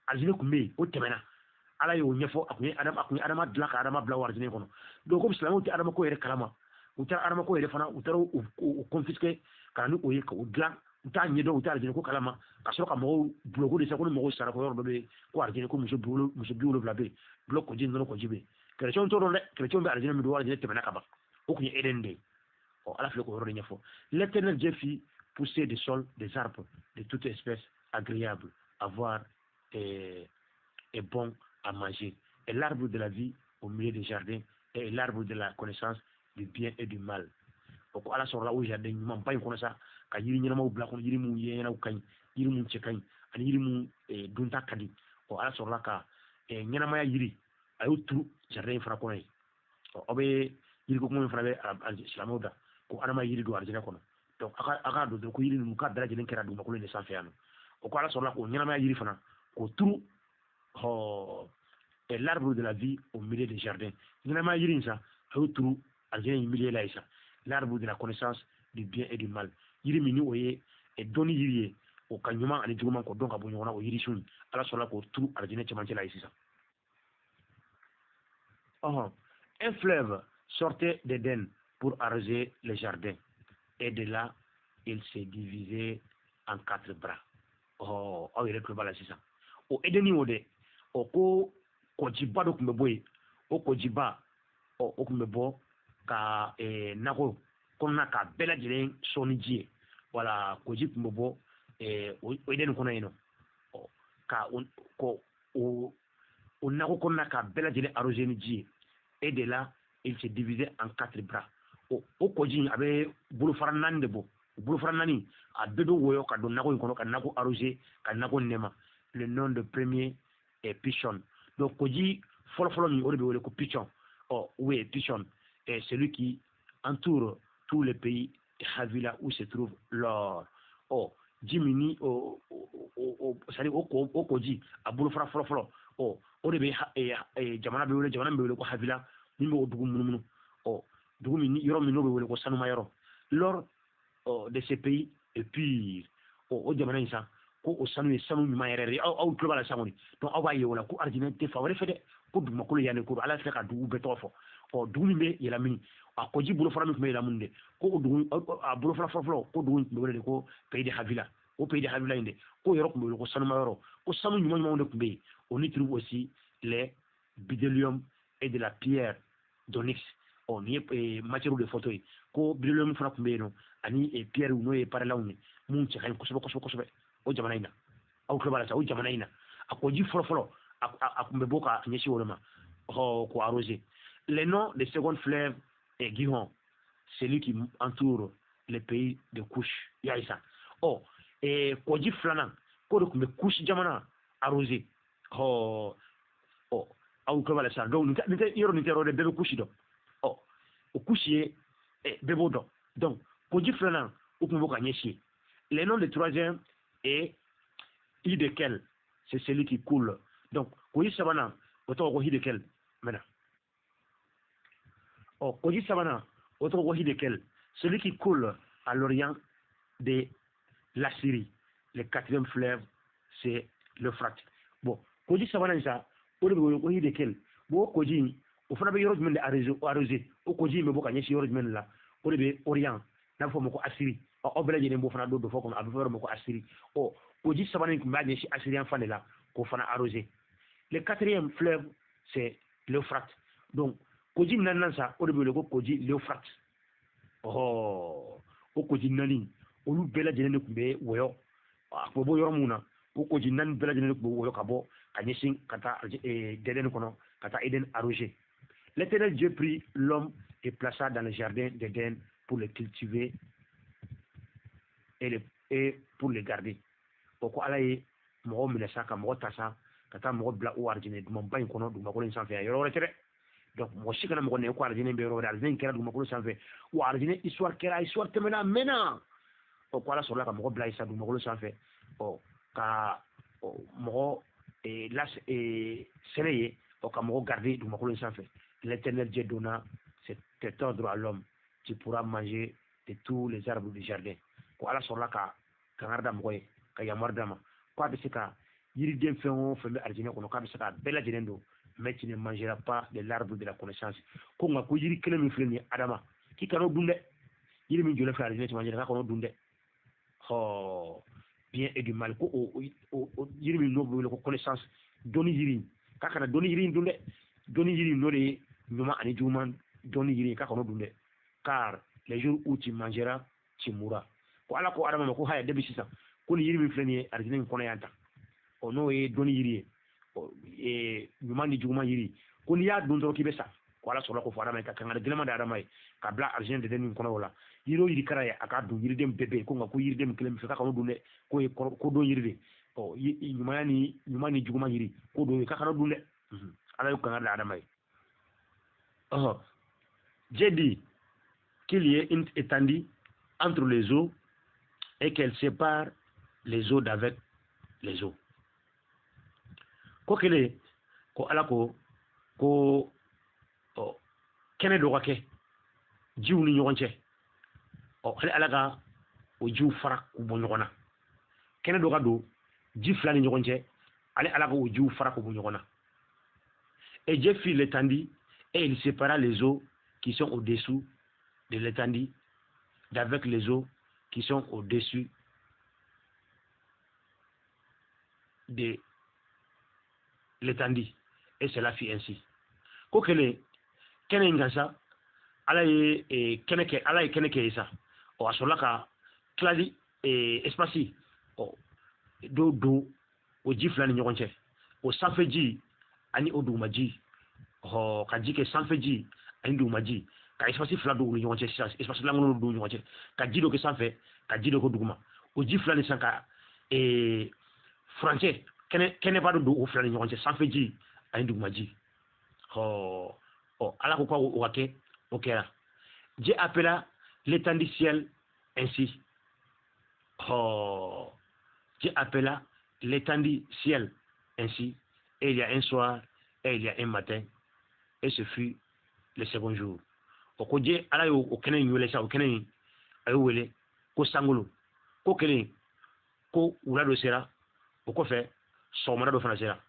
Speaker 2: Arijinɛ tun bɛ yen, o tɛmɛna. Ala y'o ɲɛfɔ, a kun ye Adama dilan ka Adama bila o arijinɛ kɔnɔ. Donc komi silamɛw tɛ Adama ko yɛrɛ kalama, u taara Adama ko yɛrɛ fana, u taara o confisquer ka na ni o ye k'o dilan, u t'a ɲɛdɔn, u t'a arijinɛ ko kalama, ka sɔrɔ ka mɔgɔw buloko de sa ko ni mɔgɔw sara ko yɔrɔ dɔ bɛ yen ko arijinɛ ko muso 70 bɛ yen, dulɔ koji nɔnɔ koji bɛ yen. Chrétien t'o dɔn dɛ, chrétien bɛ arijinɛ min don, o arijinɛ tɛmɛna ka ban, o tun ye Eden de ye. Ɔ Ala filɛ k'o yɔrɔ de ɲɛfɔ. L'Éternel Dieu fit pousser des sols des arbres de toute espèce agréable à voir et bon à manger, et l'arbre de la vie au milieu des jardins, et l'arbre de la connaissance du bien et du mal. O ko Ala sɔrɔla o jardin ɲumanba in kɔnɔ sa, ka yiri ɲɛnamaw bila kɔnɔ, yiri mun yeɲɛnaw ka ɲi, yiri mun cɛ ka ɲi, ani yiri mun dunta ka di. Ɔ Ala sɔrɔla ka ɲɛnamaya yiri a y'o turu jardin in fana kɔnɔ yen. Ɔ aw bɛ yiriko kuma min fana bɛ silamɛw da ko Adama yiri don arijinɛ kɔnɔ. Donc a k'a dɔn dɔrɔn ko yiri ninnu k'a bɛɛ lajɛlen kɛra dugumakolo in de sanfɛ yan nɔ. O ko Ala sɔrɔla k'o ɲɛnamaya yiri fana k'o turu, ɔ l'arbre de la vie au milieu des jardins. Ɲɛnamaya yiri in sa, a y'o turu arijinɛ in milieu la yen sa. L'arbre de la connaissance du bien et du mal. Yiri min ni o ye dɔnni yiri ye, o ka ɲuman ani juguman k'o dɔn ka bɔ ɲɔgɔn na, o yirisun Ala sɔrɔla k'o turu arijinɛ cɛmancɛ la yen sisan. Ɔhɔn, un fleuve sortait d'Éden pour arroser les jardins, et de là il s'est divisé en 4 bras. Ɔ aw yɛrɛ tulo b'a la sisan. O Edeni o dɛ, o ko kɔjiba dɔ tun bɛ bɔ yen, o kɔjiba ɔ o tun bɛ bɔ ka nakɔ kɔnɔna k'a bɛɛ lajɛlen sɔn ni ji ye. Wala kɔji tun bɛ bɔ o Edeni kɔnɔ yen nɔ, ɔ ka o nakɔ kɔnɔna k'a bɛɛ lajɛlen arroser ni ji ye. Et de là il s'est divisé en 4 bras. O kɔji in a bɛ bolofara 4 de bɔ. O bolofara 4 a bɛɛ bɛ wɔyɔ ka don nakɔ in kɔnɔ, ka nakɔ arroser, ka nakɔ nɛma. Le nom de premier est Pichon. Donc kɔji fɔlɔfɔlɔ min o de bɛ wele ko Pichon. Ɔ oui, Pichon est celui qui entoure tous les pays de Havila où se trouve l'or. Ɔ ji min ni o c'est à dire o kɔji a bolofara fɔlɔfɔlɔ, ɔ o de bɛ jamana bɛ wele, jamana min bɛ wele ko Havila, min bɛ o dugu munumunu. Ɔ dugu min yɔrɔ min n'o bɛ wele ko sanuma yɔrɔ. L'or de ce pays est pur. Ɔ o jamana in sa ko o sanu ye sanu ɲuman yɛrɛ de. Aw tulo b'a la sisan kɔni. Donc aw b'a ye o la ko arijinɛ tɛ fan wɛrɛ fɛ dɛ, ko dugumakolo yan de ko don. Ala filɛ ka dugu bɛɛ tɔgɔ fɔ. Ɔ dugu min bɛ Yɛlɛmini, a kɔji bolofara min tun bɛ Yɛlɛmini dɛ, ko o dugu a bolofara fɔlɔfɔlɔ ko dugu in tun bɛ wele de ko pays de Havila. O pays de Havila in dɛ, ko yɔrɔ tun bɛ wele ko sanuma yɔrɔ, ko sanu ɲuman ɲumanw de tun bɛ yen. On y trouve aussi les bdellium et de la pierre d'onyx. Ɔ nin ye matière de photo ye, ko bdellium fana tun bɛ yen nɔ, ani pierre n'o ye parelanw ye mun cɛ ka ɲi kosɛbɛ kosɛbɛ kosɛbɛ o jamana in na. Aw tulo b'a la sa, o jamana in na a kɔji fɔlɔfɔlɔ a tun bɛ bɔ ka ɲɛsin o de ma, ɔ k'o arroser. Le nom de second fleuve est Gihon, celui qui entoure le pays de Kush. Ya ye sa. Ɔ kɔji filanan k'o de tun bɛ Kush jamana arroser. Ɔ aw tulo b'a la sa. Donc nin tɛ yɔrɔ nin tɛ yɔrɔ dɛ, bɛɛ bɛ Kush dɔn. Ɔ o Kush ye bɛɛ b'o dɔn. Donc kɔji filanan o tun bɛ bɔ ka ɲɛsin. Le nom de troisième est Hidekel, c'est celui qui coule. Donc kɔji sabanan o tɔgɔ ko Hidekel maintenant. Ɔ kɔji sabanan o tɔgɔ ko Hidekel, celui qui coule à l'orient de l'Assyrie. Le quatrième fleuve, c'est l'Euphrate. Bon, kɔji sabanan in sa, o de bɛ wele ko Hidekel. Bon, o kɔji in o fana bɛ yɔrɔ jumɛn de arroser? O kɔji in bɛ bɔ ka ɲɛsin yɔrɔ jumɛn de la? O de bɛ Orient, n'a bɛ fɔ o ma ko Assyrie. Ɔ aw bɛɛ lajɛlen b'o fana dɔn fɔ kɔnɔ, a bɛ fɔ yɔrɔ min ko Assyrie. Ɔ kɔji sabanan in tun b'a ɲɛsin Assyrie yan fan de la k'o fana arroser. Le quatrième fleuve, c'est l'Euphrate. Donc kɔji naaninan sa, o de bɛ wele ko kɔji l'Euphrate. Ɔhɔ, o kɔji naani olu bɛɛ lajɛlen de tun bɛ wɔyɔ, a tun bɛ bɔ yɔrɔ mun na, o kɔji naani bɛɛ lajɛlen de tun bɛ wɔyɔ ka bɔ ka ɲɛsin ka taa Eden kɔnɔ, ka taa Eden arroser. L'Éternel Dieu prit l'homme et plaça dans le jardin d'Éden pour le cultiver et le et pour le garder. O ko Ala ye mɔgɔ minɛ sa, ka mɔgɔ ta sa, ka taa mɔgɔ bila o arijinɛ dumanba in kɔnɔ dugumakolo in sanfɛ, yɔrɔ wɛrɛ tɛ dɛ. Donc mɔgɔ si kana mɔgɔ nɛgɛ ko arijinɛ bɛ yɔrɔ wɛrɛ, arijinɛ in kɛra dugumakolo sanfɛ, wa arijinɛ histoire kɛra, histoire tɛmɛna a mɛnna. Ɔ, ko Ala sɔrɔla ka mɔgɔ bila yen sa dugumakolo sanfɛ, ɔ, ka mɔgɔ la sɛnɛ ye, ɔ, ka mɔgɔ garder dugumakolo in sanfɛ. L'Éternel Dieu donna cet ordre à l'homme: tu pourras manger de tous les arbres du jardin. Ko Ala sɔrɔla ka kangari da mɔgɔ ye, ka yamaru d'a ma ko a bɛ se ka yiriden fɛn o fɛn bɛ arijinɛ kɔnɔ, k'a bɛ se k'a bɛɛ lajɛlen don, mais tu ne mangeras pas de l'arbre de la connaissance. Ko nka ko yiri kelen min filɛ nin ye, Adama, k'i kan'o dun dɛ. Yiri min jɔlen filɛ arijinɛ cɛmancɛ la, k'a kan'o dun dɛ. Hɔ, bien et du mal, ko o yiri min n'o bɛ wele ko connaissance, dɔnni yiri, k'a kana dɔnni yiri in dun dɛ. Dɔnni yiri n'o de ye ɲuman ani juguman dɔnni yiri, k'a kan'o dun dɛ, car les jours où tu mangeras, tu mourras. Ko Ala ko Adama ma ko haya, depuis sisan, ko nin yiri min filɛ nin ye arijinɛ in kɔnɔ yan tan, ɔ, n'o ye dɔnni yiri ye, ɔ, ɲuman ni juguman yiri, ko n'i y'a dun dɔrɔn k'i bɛ sa. Ko Ala sɔrɔla k'o fɔ Adama ye, ka kangari gɛlɛman di Adama ye ka bila arijinɛ dɛdɛ min kɔnɔ o la, yiri o yiri kɛra ye a k'a dun, yiriden bɛɛ bɛ yen, ko nka ko yiriden min kelen min filɛ, k'a kan'o dun dɛ, k'o ye ko don yiri de, ɔ, ɲumanya ni ɲuman ni juguman yiri, ko don ye, k'a kan'o dun dɛ. Ala y'o kangari da Adama ye. Ɔhɔ, Dieu dit qu'il y ait une étendue entre les eaux et qu'elle sépare les eaux d'avec les eaux. Ko kelen, ko Ala ko ko ɔ kɛnɛ dɔ ka kɛ jiw ni ɲɔgɔn cɛ, ɔ, hali Ala ka o jiw fara k'u bɔ ɲɔgɔn na. Kɛnɛ dɔ ka don ji fila ni ɲɔgɔn cɛ, ale Ala ka o jiw fara k'u bɔ ɲɔgɔn na. Et Dieu fit l'étendue et il sépara les eaux qui sont au-dessous de l'étendue d'avec les eaux qui sont au-dessus de l'étendue, et cela fut ainsi. Ko kelen kɛnɛ in kan sa, Ala ye kɛnɛ kɛ, Ala ye kɛnɛ kɛ ye sa, ɔ, a sɔrɔla ka tilali espace, ɔ, dɔ don o ji fila ni ɲɔgɔn cɛ, o sanfɛ ji ani o duguma ji, ɔ, ka ji kɛ sanfɛ ji ani duguma ji, ka espace fila don u ni ɲɔgɔn cɛ sisan, espace lankolon don u ni ɲɔgɔn cɛ, ka ji dɔ kɛ sanfɛ, ka ji dɔ kɛ duguma, o ji fila ni sisan ka furancɛ kɛnɛ kɛnɛba dɔ don o fila ni ɲɔgɔn cɛ, sanfɛ ji ani duguma ji. Ɔ, ɔ, Ala ko k'o ka kɛ, o kɛra. Dieu appela l'étendue ciel ainsi. Ɔ, Dieu appela l'étendue ciel ainsi, et il y a un soir et il y a un matin, et ce fut le second jour. O ko Dieu, Ala y'o o kɛnɛ in wele sa, o kɛnɛ in a y'o wele ko sankolo. Ko kelen, ko wula dɔ sera, o kɔfɛ sɔgɔmada dɔ fana sera.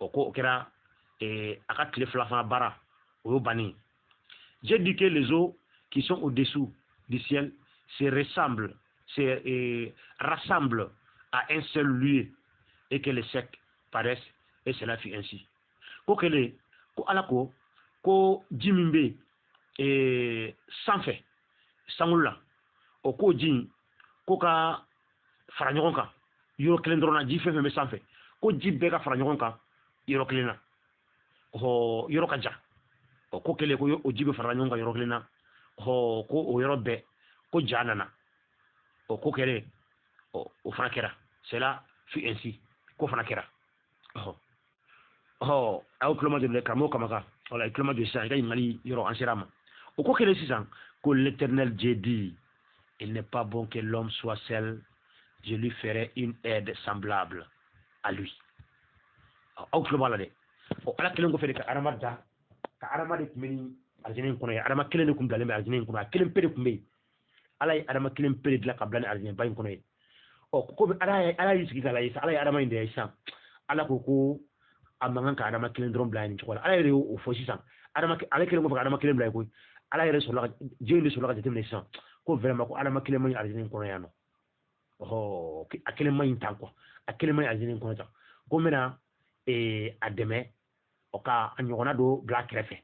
Speaker 2: O ko o kɛra a ka tile fila fana baara, o y'o bannen. Dieu dit que les eaux qui sont au-dessous du ciel se ressemblent, se rassemblent à un seul lieu et que les secs paraissent, et cela fut ainsi. Ko kelen, ko Ala ko ko ji min bɛ yen sanfɛ sankolo la, o k'o ji in ko ka fara ɲɔgɔn kan yɔrɔ kelen dɔrɔn na. Ji fɛn fɛn bɛ sanfɛ, ko ji bɛɛ ka fara ɲɔgɔn kan yɔrɔ kelen na, ɔ, yɔrɔ ka jan. Ɔ, ko kelen, ko o ji bɛ fara ɲɔgɔn kan yɔrɔ kelen na, ɔ, ko o yɔrɔ bɛɛ ko ja nana. Ɔ, ko kɛlen, ɔ, o fana kɛra. Cela fut ainsi, ko fana kɛra. Ɔhɔ, ɔhɔ, aw tulo ma jɔ dɛ, karamɔgɔ Kamaka. Wala i tulo ma jɔ sisan, i ka ɲininkali yɔrɔ an sera a ma. O ko kɛlen sisan, ko l'Éternel Dieu dit: il n'est pas bon que l'homme soit seul, je lui ferai une aide semblable à lui. Aw tulo b'a la dɛ. Ɔ, Ala kelen kɔfɛ de ka Adama da, ka Adama de tun bɛ ni arijinɛ in kɔnɔ ye. Adama kelen de tun bilalen bɛ arijinɛ in kɔnɔ, a kelen pe de tun bɛ yen. Ala ye Adama kelen pe de dilan ka bila ni arijinɛba in kɔnɔ ye. Ɔ, komi Ala y'i sigi k'a lajɛ sisan, Ala ye Adama in de ye sisan. Ala ko ko a man kan ka Adama kelen dɔrɔn bila nin cogo la. Ala yɛrɛ y'o fɔ sisan. Adama, ale kelen kɔfɛ ka Adama kelen bila yen koyi, Ala yɛrɛ sɔrɔla ka diɲɛ de sɔrɔla ka jateminɛ sisan ko vraiment ko Adama kelen man ɲi arijinɛ in kɔnɔ yan nɔ. Ɔhɔ, a kelen man ɲi tan quoi, a kelen man ɲi arijinɛ in kɔnɔ tan, ko n bɛna a dɛmɛ, ɔ, ka a ɲɔgɔnna dɔ bila a kɛrɛfɛ,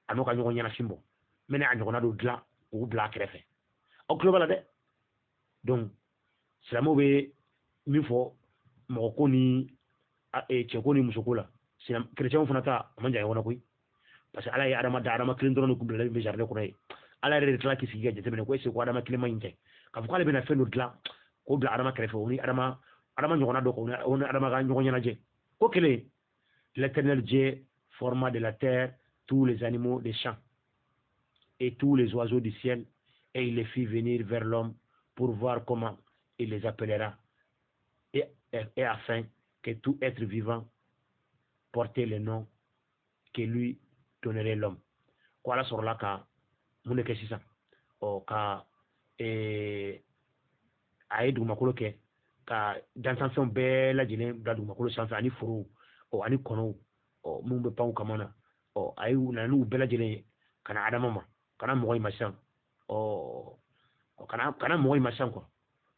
Speaker 2: a n'o ka ɲɔgɔn ɲɛnafin bɔ. N bɛna a ɲɔgɔnna dɔ dilan k'o bila a kɛrɛfɛ. Aw tulo b'a la dɛ. Donc silamɛw bɛ min fɔ mɔgɔ ko ni cɛko ni musoko la, kerecɛnw fana ta a man jan ɲɔgɔn na koyi, parce que Ala ye Adama da, Adama kelen dɔrɔn de kun bilalen bɛ jardin kɔnɔ ye. Ala yɛrɛ de tila k'i sigi ka jateminɛ ko est-ce que ko Adama kelen man ɲi tɛ, k'a fɔ k'ale bɛna fɛn dɔ dilan. K'o bila Adama kɛrɛfɛ, o ni Adama ɲɔgɔnna dɔ, o ni Adama ka ɲɔgɔn ɲɛnajɛ. Ko kelen, l'Éternel Dieu forma de la terre tous les animaux des champs et tous les oiseaux du ciel, et il les fit venir vers l'homme pour voir comment il les appellera, et afin que tout être vivant portait le nom que lui donnerait l'homme. Ko Ala sɔrɔla ka mun de kɛ sisan? Ɔ, ka a ye dugumakolo kɛ ka dantanfɛnw bɛɛ lajɛlen bila dugumakolo sanfɛ, ani forow, ɔ, ani kɔnɔw, ɔ, minnu bɛ pan u kama na. Ɔ, a ye na n'u bɛɛ lajɛlen ye ka na Adama ma, ka na mɔgɔ in ma sisan. Ɔ, kana mɔgɔ in ma sisan quoi.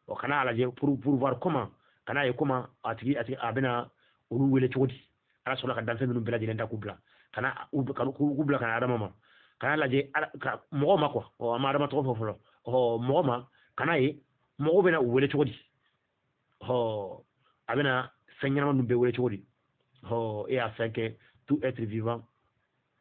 Speaker 2: Ɔ, kana a lajɛ pour voir comment, kana ye comment a tigi a bɛna olu wele cogo di. Ala sɔrɔla ka danfɛn ninnu bɛɛ lajɛlen da k'u bila ka na k'u bila ka na Adama ma, kana lajɛ ka mɔgɔ ma quoi. Ɔ, an ma Adama tɔgɔ fɔ fɔlɔ. Ɔ, mɔgɔ ma, kana ye mɔgɔw bɛna u wele cogo di. Ɔ, a bɛna fɛn ɲɛnama ninnu bɛɛ wele cogo di. Ɔ, et afin que tout être vivant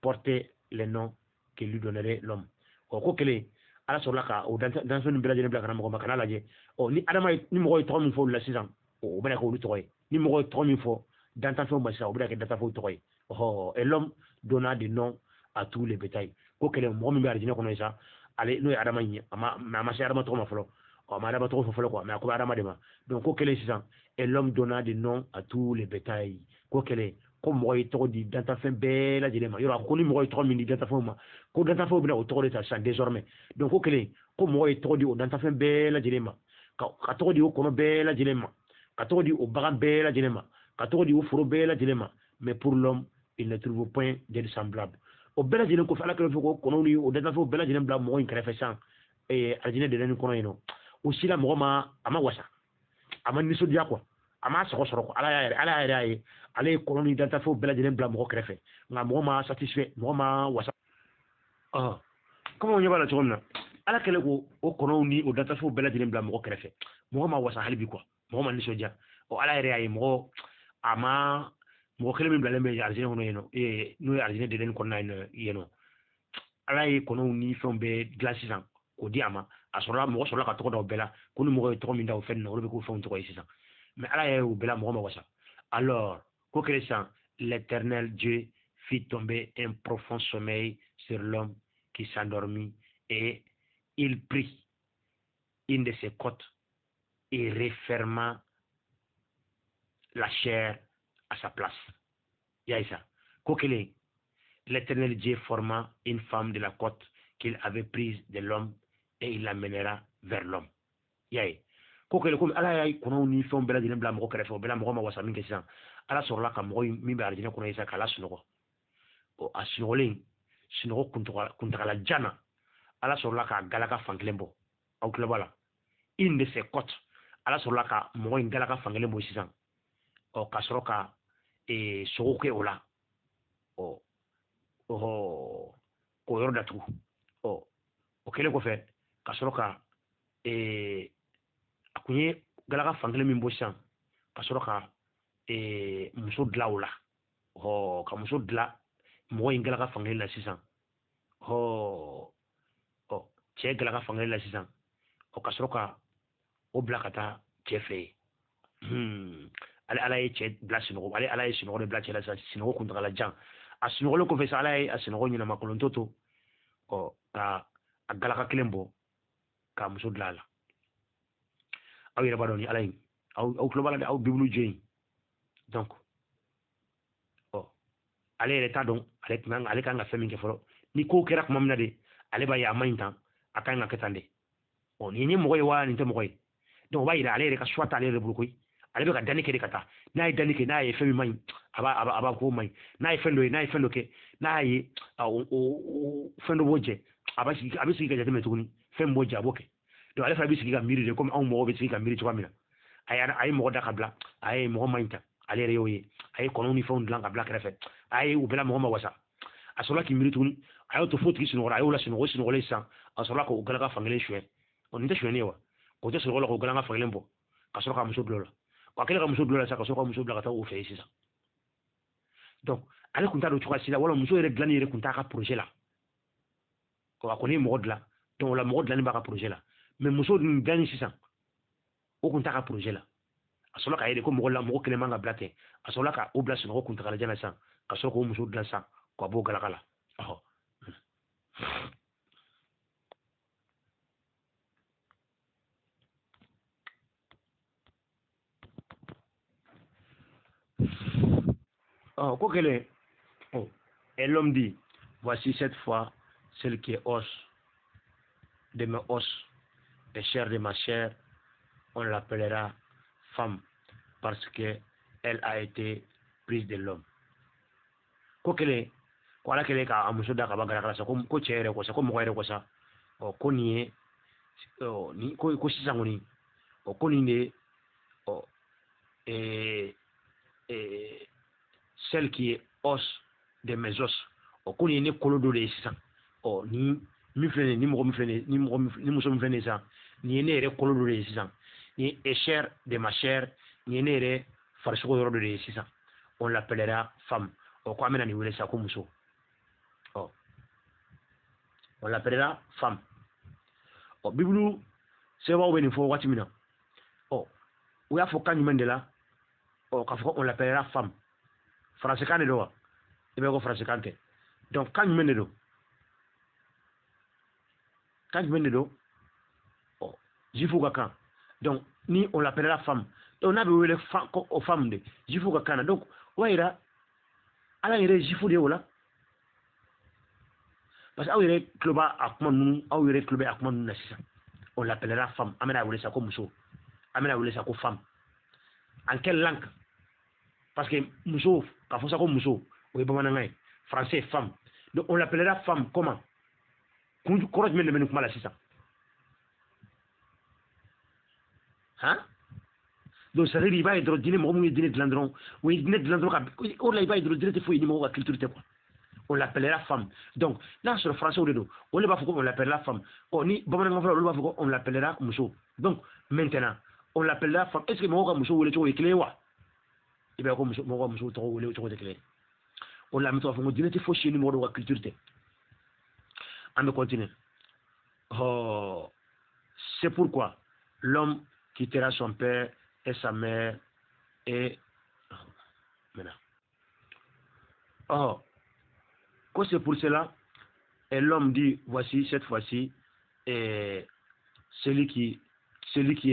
Speaker 2: portait le nom que lui donnerait l'homme. Ɔ, ko kelen, Ala sɔrɔla ka o danfɛn ninnu bɛɛ lajɛlen bila ka na mɔgɔ ma, kana lajɛ. Ɔ, ni Adama ye, ni mɔgɔ ye tɔgɔ min fɔ olu la sisan, o bɛna kɛ olu tɔgɔ ye. Ni mɔgɔ ye tɔgɔ min fɔ dantanfɛnw ma sisan, o bɛna kɛ dantanfɛnw tɔgɔ ye. Ɔ, et l'homme donna des noms à tous les bétails. Ko kelen, mɔgɔ min bɛ arijinɛ kɔnɔ sisan, ale n'o ye Adama ye, a ma se Adama tɔgɔ ma fɔlɔ. Ɔ, a ma Adama tɔgɔ fɔ fɔlɔ quoi, mais a ko bɛ Adama de ma. Donc ko kelen sisan, et l'homme donna des noms à tous les bétails. Ko kelen, ko mɔgɔ ye tɔgɔ di dantanfɛn bɛɛ lajɛlen ma. Yɔrɔ, a ko ni mɔgɔ ye tɔgɔ min di dantanfɛnw ma, ko dantanfɛnw bɛna o tɔgɔ de ta sisan désormais. Donc ko kelen, ko mɔgɔ ye tɔgɔ di o dantanfɛn bɛɛ lajɛlen ma, ka tɔgɔ di o kɔnɔ bɛɛ lajɛlen ma, ka tɔgɔ di o bagan bɛɛ lajɛlen ma, ka tɔgɔ di o foro bɛɛ lajɛlen ma. Mais pour l'homme, il ne trouve point d'aide semblable. O bɛɛ lajɛlen kɔfɛ, Ala kɛlen fɛ k'o kɔnɔw ni o dantanfɛnw bɛɛ lajɛlen bila mɔgɔ in kɛrɛfɛ sisan, arijinɛ dɛnɛni kɔnɔ yen nɔ. O si la, mɔgɔ ma, a ma wasa, a ma nisɔndiya quoi, a ma sɔgɔ sɔrɔ quoi. Ala y'a yɛrɛ ye, ale ye kɔnɔ ni dantanfɛnw bɛɛ lajɛlen bila mɔgɔ kɛrɛfɛ, nka mɔgɔ ma satisfait, mɔgɔ ma wasa. Ɔ, komi aw ɲɛ b'a la cogo min na, Ala kɛlen k'o o kɔnɔw ni o dantanfɛnw bɛɛ lajɛlen bila mɔgɔ kɛrɛfɛ, mɔgɔ ma wasa hali bi quoi, mɔgɔ ma nisɔndiya. Ɔ, Ala yɛrɛ y'a ye, mɔgɔ a ma, mɔgɔ kelen min bilalen bɛ arijinɛ kɔnɔ yen nɔ, n'o ye arijinɛ dɛnɛni kɔnɔna yen nɔ, Ala ye kɔnɔw ni fɛnw bɛɛ dilan sisan k'o di a ma. A sɔrɔla, mɔgɔ sɔrɔla ka tɔgɔ da o bɛɛ la, ko ni mɔgɔ ye tɔgɔ min da o fɛn na, olu bɛ k'o fɛnw tɔgɔ ye sisan. Mais Ala y'a ye o bɛɛ la, mɔgɔ ma wasa. Alors ko kɛlen sisan, l'Éternel Dieu fit tomber un profond sommeil sur l'homme qui s'endormit, et il prit une de ses côtes et referma la chair à sa place. Yaïsa. Ko kelen, l'Éternel Dieu forma une femme de la côte qu'il avait prise de l'homme et il l'amènera vers l'homme. Yaye. Ko kelen, komi Ala y'a kɔnɔw ni fɛnw bɛɛ lajɛlen bila mɔgɔ kɛrɛfɛ, o bɛɛ la mɔgɔ ma wasa min kɛ sisan, Ala sɔrɔla ka mɔgɔ min bɛ arijinɛ kɔnɔ sisan k'a la sunɔgɔ. Ɔ, a sunɔgɔlen, sunɔgɔ kuntagalajan na, Ala sɔrɔla k'a galaka fan kelen bɔ. Aw tulo b'a la, une de ses côtes, Ala sɔrɔla ka mɔgɔ in galaka fan kelen bɔ sisan. Ɔ, ka sɔrɔ ka sogo kɛ o la, ɔ, k'o yɔrɔ datugu. Ɔ, o kɛlen kɔfɛ, ka sɔrɔ ka a kun ye galaka fan kelen min bɔ sisan, ka sɔrɔ ka muso dilan o la. Ɔ, ka muso dilan mɔgɔ in galaka fan kelen na sisan. Ɔ, cɛ galaka fan kelen la sisan. Ɔ, ka sɔrɔ ka o bila ka taa cɛ fɛ yen. Ale Ala ye cɛ bila sunɔgɔ, ale Ala ye sunɔgɔ de bila cɛ la sisan, sunɔgɔ kuntagala jan. A sunɔgɔlen kɔfɛ sisan, Ala ye a sunɔgɔ ɲɛnama kolontɔ to, ɔ, ka a galaka kelen bɔ ka muso dilan a la. Aw yɛrɛ b'a dɔn ni Ala in, aw tulo b'a la dɛ, aw Bibulu jɔ yen. Donc ɔ, ale yɛrɛ t'a dɔn ale kan ka fɛn min kɛ fɔlɔ. Ni ko kɛra tuma min na de, ale b'a ye a man ɲi tan, a kan ka kɛ tan de. Ɔ, nin ye mɔgɔ ye wa, nin tɛ mɔgɔ ye. Donc o b'a yira ale yɛrɛ ka choix t'ale yɛrɛ bolo koyi. Ale bɛ ka danni kɛ de ka taa. N'a ye danni kɛ, n'a ye fɛn min man ɲi, a b'a ko man ɲi. N'a ye fɛn dɔ ye, n'a ye fɛn dɔ kɛ, n'a ye o fɛn dɔ b'o jɛ, a bɛ sigi ka jateminɛ tuguni, fɛn min b'o jɛ, a b'o kɛ. Donc ale fana bɛ sigi ka miiri de, komi anw mɔgɔw bɛ sigi ka miiri cogoya min na. A ye mɔgɔ da ka bila, a ye mɔgɔ man ɲi ta, ale yɛrɛ y'o ye. A ye kɔnɔw ni fɛnw dilan ka bila kɛrɛfɛ, a ye o bɛɛ la mɔgɔ ma wasa. A sɔrɔla k'i miiri tuguni, a y'o to fo tigi sunɔgɔra, a y'o la sunɔgɔ. Sunɔgɔlen sisan, a sɔrɔla k'o galaka fankelen suɲɛ. O nin tɛ suɲɛni ye wa? K'o tɛ sunɔgɔ la, k'o galaka fankelen bɔ, ka sɔrɔ ka muso bila o la. A kɛlen ka muso bila o la sisan, ka sɔrɔ ka muso bila ka taa o fɛ yen sisan. Donc ale tun t'a dɔn cogoya si la, wala muso yɛrɛ dilanni yɛrɛ tun t'a ka projet la. A kɔni ye mɔgɔ dilan, donc o la mɔgɔ dilanni b'a ka projet la, mais muso nin dilanni sisan. O kun t'a ka projet la. A sɔrɔla k'a ye de ko mɔgɔ la mɔgɔ kelen man ka bila ten. A sɔrɔla ka o bila sunɔgɔ kuntagalajan na sisan ka sɔrɔ k'o muso dilan sisan k'a b'o galaka la. Ɔhɔ. Oh, quoi qu'elle est. Oh. Et l'homme dit, voici cette fois celle qui est os de mes os et chair de ma chair, on l'appellera femme parce que elle a été prise de l'homme. Quoi qu'elle est, quoi qu'elle est, ka muso da ka ba gara sa ko ko cɛ yɛrɛ ko sa ko mɔgɔ yɛrɛ ko sa ɔ ko nin ye ɔ ni ko ko sisan kɔni ɔ ko nin de ɔ celle qui est os de mes os ɔ ko nin ye ne kolo dɔ de ye sisan ɔ ni min filɛ nin ye ni mɔgɔ min filɛ nin ye ni mɔgɔ ni muso min filɛ nin ye sisan nin ye ne yɛrɛ kolo dɔ de ye sisan nin ye chair de ma chair nin ye ne yɛrɛ farisogo yɔrɔ dɔ de ye sisan on l'appellera femme ɔ ko an bɛna nin wele sisan ko muso ɔ on l'appellera femme ɔ Bibulu sɛbɛnbaw bɛ nin fɔ waati min na ɔ u y'a fɔ kan jumɛn de la ɔ k'a fɔ ko on l'appellera femme français kan de don wa i b'a ye ko français kan tɛ donc kan jumɛn de don kan jumɛn de don ɔ juifu ka kan donc ni on l'appellera femme donc n'a bɛ wele ko femme de juifu ka kan na donc o b'a yira Ala yɛrɛ ye juifu de ye o la parce que aw yɛrɛ tulo b'a a kuma ninnu aw yɛrɛ tulo bɛ a kuma ninnu na sisan on l'appellera femme an bɛna wele sa ko muso an bɛna wele sa ko femme en quelle langue parce que muso k'a fɔ sa ko muso o ye bamanankan ye français femme donc on l'appellera femme comment kun kɔrɔ jumɛn de bɛ nin kuma la sisan han donc c'est à dire i b'a ye dɔrɔn diinɛ mɔgɔ minnu ye diinɛ dilan dɔrɔn o ye diinɛ dilan dɔrɔn ka o de la i b'a ye dɔrɔn diinɛ tɛ foyi ni mɔgɔw ka culture tɛ quoi on l'appellera femme donc n'a sɔrɔ français de don olu b'a fɔ ko on l'appellera femme ɔ ni bamanankan fɔla olu b'a fɔ ko on l'appellera muso donc maintenant on l'appellera femme est ce que mɔgɔw ka muso wele cogo ye kelen ye wa i b'a ye ko muso mɔgɔw ka muso tɔgɔ wele cogo tɛ kelen ye o la an bɛ to k'a fɔ ko diinɛ tɛ fosi ye ni mɔgɔ dɔw ka culture tɛ an bɛ continuer ɔ c'est pourquoi l'homme quittera son père et sa mère et maintenant oh que c'est pour cela et l'homme dit voici cette fois-ci et celui qui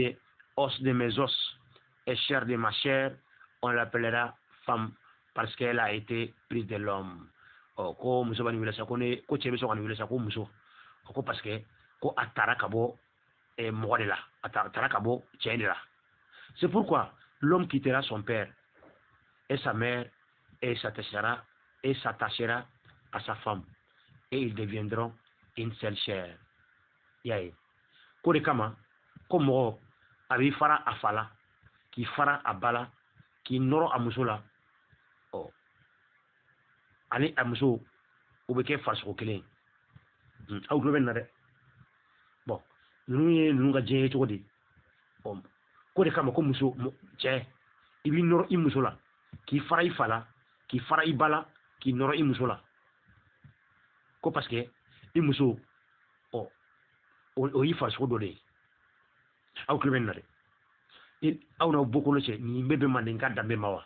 Speaker 2: est os de mes os et chair de ma chair on l'appellera femme parce qu'elle a été prise de l'homme oh ko muso b'a nin wele sa ko ne ko cɛ bɛ sɔn ka nin wele sa ko muso ko parce que ko a taara ka bɔ mɔgɔ de la a taara ka bɔ cɛ de la. C'est pourquoi l'homme quittera son père et sa mère et s'attachera à sa femme et ils deviendront une seule chair. Yaye. Ko de kama ko mɔgɔ a b'i fara a fa la k'i fara a ba la k'i nɔrɔ a muso la ɔ ani a muso o bɛ kɛ farisogo kelen ye. Aw tulo bɛ nin na dɛ. Bon ninnu ye ninnu ka diɲɛ ye cogo di ɔ ko de kama ko muso cɛ i b'i nɔrɔ i muso la k'i fara i fa la k'i fara i ba la k'i nɔrɔ i muso la ko parce que i muso ɔ o y'i farisogo dɔ de ye. Aw tulo bɛ nin na dɛ. Aw n'aw bɔkolo cɛ nin bɛɛ bɛ mandenka danbe ma wa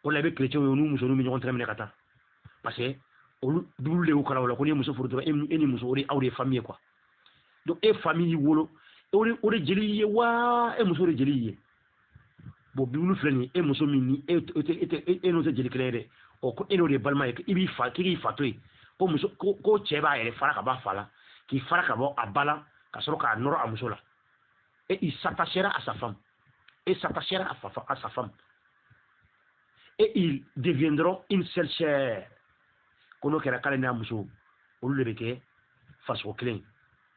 Speaker 2: o la i bɛ chrétienw ye u n'u musoninw bɛ ɲɔgɔn tɛgɛ minɛ ka taa parce que olu Bibulu de y'u kalan o la ko n'i ye muso furu dɔrɔn e ni muso o de aw de ye famille ye quoi donc e famille y'i wolo o de jeli y'i ye wa e muso de jeli y'i ye bon Bibulu filɛ nin ye e muso min ni e e n'o tɛ jeli kelen ye dɛ ɔ ko e n'o de ye balima ye i b'i fa k'i k'i fa to yen ko muso ko cɛ b'a yɛrɛ fara ka bɔ a fa la k'i fara ka bɔ a ba la ka sɔrɔ k'a nɔrɔ a muso la et il s'attachera à sa femme et s'attachera à sa femme et ils deviendront une seule chair ko n'o kɛra k'ale n'a muso olu de bɛ kɛ farisogo kelen ye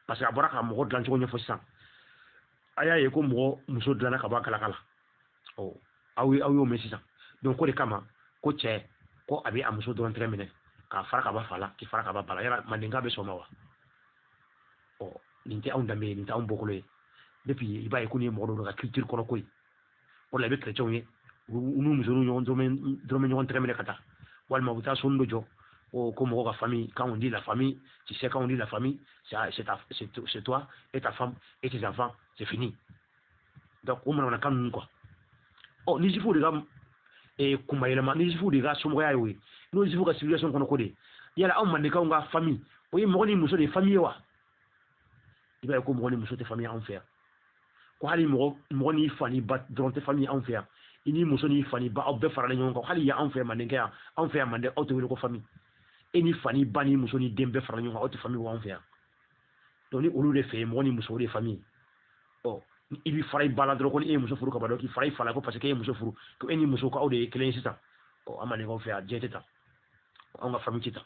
Speaker 2: parce que a bɔra ka mɔgɔ dilan cogo ɲɛfɔ sisan a y'a ye ko mɔgɔ muso dilanna ka bɔ a galaka la ɔ aw y'o mɛn sisan donc ko de kama ko cɛ ko a bɛ a muso dɔrɔn tɛgɛ minɛ k'a fara ka bɔ a fa la k'i fara ka bɔ a ba la yala mandenka bɛ sɔn o ma wa ɔ nin tɛ anw danbe ye nin tɛ anw bɔkolo ye depuis i b'a ye ko nin ye mɔgɔ dɔw ka culture kɔnɔ ko ye o la i bɛ chrétienw ye u n'u musoninw ɲɔgɔn dɔrɔn bɛ ɲɔgɔn tɛgɛ minɛ ka taa walima u bɛ taa soni dɔ jɔ ko mɔgɔw ka famille quand on dit la famille tu sais quand on dit la famille c'est toi et ta femme et tes enfants C'est fini. Donc o manamanakan ninnu quoi. Ɔ ni juifu de ka kunmayɛlɛma, ni juifu de ka somɔgɔya y'o ye, n'o juifu ka civilisation kɔnɔ ko de yala anw mandekaw ka famille o ye mɔgɔ ni muso de ye famille ye wa? I b'a ye ko mɔgɔ ni muso tɛ famille anw fɛ yan, ko hali mɔgɔ n'i fa n'i ba dɔrɔn tɛ famille anw fɛ yan, i ni muso n'i fa n'i ba aw bɛɛ faralen ɲɔgɔn kan. Hali yan anw fɛ yan mandenkɛ yan, anw fɛ yan manden aw tɛ wele ko famille, e ni fa n'i ba n'i muso n'i den bɛɛ faralen ɲɔgɔn kan, aw tɛ famille anw fɛ yan. Donc ni olu de fɛ yen mɔgɔ ni muso o de ye famille. Ɔ i b'i fara i ba la dɔrɔn ko ni e ye muso furu ka ban dɔrɔn k'i fara i fa la ko parce que e ye muso furu ko e ni muso ko aw de ye kelen ye sisan. Ɔ an mandenkaw fɛ yan diɲɛ tɛ tan, anw ka famille tɛ tan.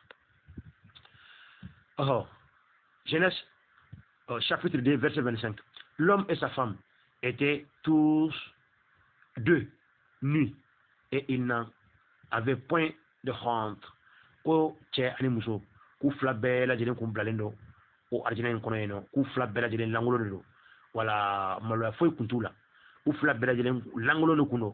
Speaker 2: Ɔhɔ, Genèse chapitre 2 verset 25. L'homme et sa femme étaient tous deux nus et ils n'en avaient point de honte. Ko cɛ ani muso k'u fila bɛɛ lajɛlen kun bilalen don o arijinɛ in kɔnɔ yen nɔ, k'u fila bɛɛ lajɛlen lankolon de don, wala maloya foyi kun t'u la, u fila bɛɛ lajɛlen lankolon de kun don,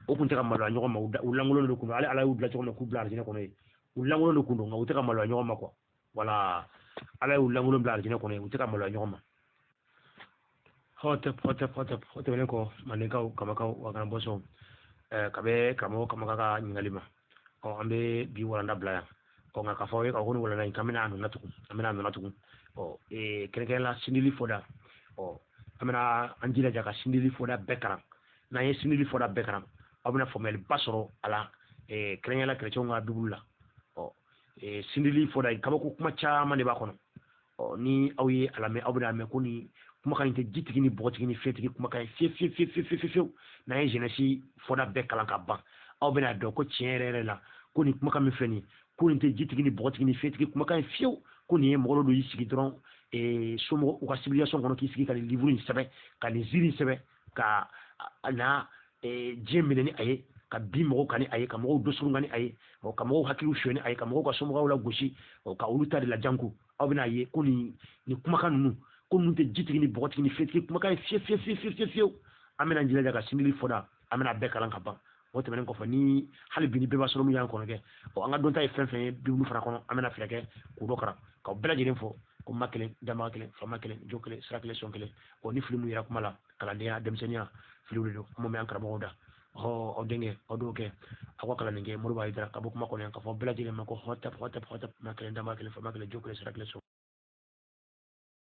Speaker 2: o kun tɛ ka maloya ɲɔgɔn ma, u lankolon de kun don. Ale Ala y'u bila cogo min na k'u bila arijinɛ kɔnɔ yen, u lankolon de kun don, nka u tɛ ka maloya ɲɔgɔn ma quoi. Wala Ala y'u lankolon bila arijinɛ kɔnɔ yen, u tɛ ka maloya ɲɔgɔn ma. Hɔtɛp hɔtɛp hɔtɛp o tɛmɛnen kɔ, mandenkaw kamakaw wa kana bɔsɔn ka bɛ karamɔgɔ kamaka ka ɲininkali ma. Ɔ an bɛ bi walanda bila yan. Ɔ nka k'a fɔ aw ye k'a ko nin walanda in k'an bɛna a nɔ na tugun, an bɛna a nɔ na tugun. Ɔ kɛrɛnkɛrɛnnenya la sindili fɔda, ɔ an bɛna an jilaja ka sindili fɔda bɛɛ kalan. N'an ye sindili fɔda bɛɛ kalan, aw bɛna faamuyaliba sɔrɔ a la, kɛrɛnkɛrɛnnenya la kerecɛnw ka bibulu la. Ɔ sindili fɔda kabako kuma caman de b'a kɔnɔ. Ɔ ni aw ye a lamɛn, aw bɛna a mɛn ko nin kumakan in tɛ jitigi ni bɔgɔtigi ni fiyɛtigi kumakan ye fiye fiye fiye fiye fiye fiyewu. N'an ye Genèse fɔda bɛɛ kalan ka ban, aw bɛna dɔn ko tiɲɛ yɛrɛ yɛrɛ la ko nin kumakan min filɛ nin ye, ko nin tɛ jitigi ni bɔgɔtigi ni fiyɛtigi kumakan ye fiyewu, ko nin ye mɔgɔ dɔ y'i sigi dɔrɔn somɔgɔ u ka civilisation kɔnɔ k'i sigi ka nin livre in sɛbɛn, ka nin ziiri in sɛbɛn, ka na diɲɛ minɛ ni a ye, ka bin mɔgɔw kan ni a ye, ka mɔgɔw dɔsurun kan ni a ye, ka mɔgɔw hakiliw suɲɛ ni a ye, ka mɔgɔw ka somɔgɔw lagosi, ka olu ta de lajanko. Aw bɛna ye ko nin kumakan ninnu, ko ninnu tɛ jitigi ni bɔgɔtigi ni fiyɛtigi kumakan ye fiye fiye fiye fiye fiye fiyewu. An bɛna jilaja ka sindili fɔda, an bɛna bɛɛ kalan ka ban. O tɛmɛnen kɔfɛ, ni hali bi ni bɛɛ b'a sɔrɔ min y'an kɔnɔ kɛ, ɔ an ka dɔnta ye fɛn fɛn ye bibulu fana kɔnɔ, an bɛna fɛɛrɛ kɛ k'o dɔ kalan k'aw bɛɛ lajɛlen fɔ ko ma kelen, dama kelen, faama kelen, jo kelen, sira kelen, sɔn kelen. Ɔ ni fili mun yera kuma la, kalandenya, denmisɛnninya filiw de don, an m'o mɛn an karamɔgɔw da. Ɔ aw denkɛ, aw dɔw kɛ aw ka kalan nin kɛ Moribo Hayidara ka bɔ kuma kɔnɔ yan k'a fɔ bɛɛ lajɛlen ma ko hɔtɛp hɔtɛp hɔtɛp, ma kelen, dama kelen, faama kelen, jo kelen, sira kelen, sɔn.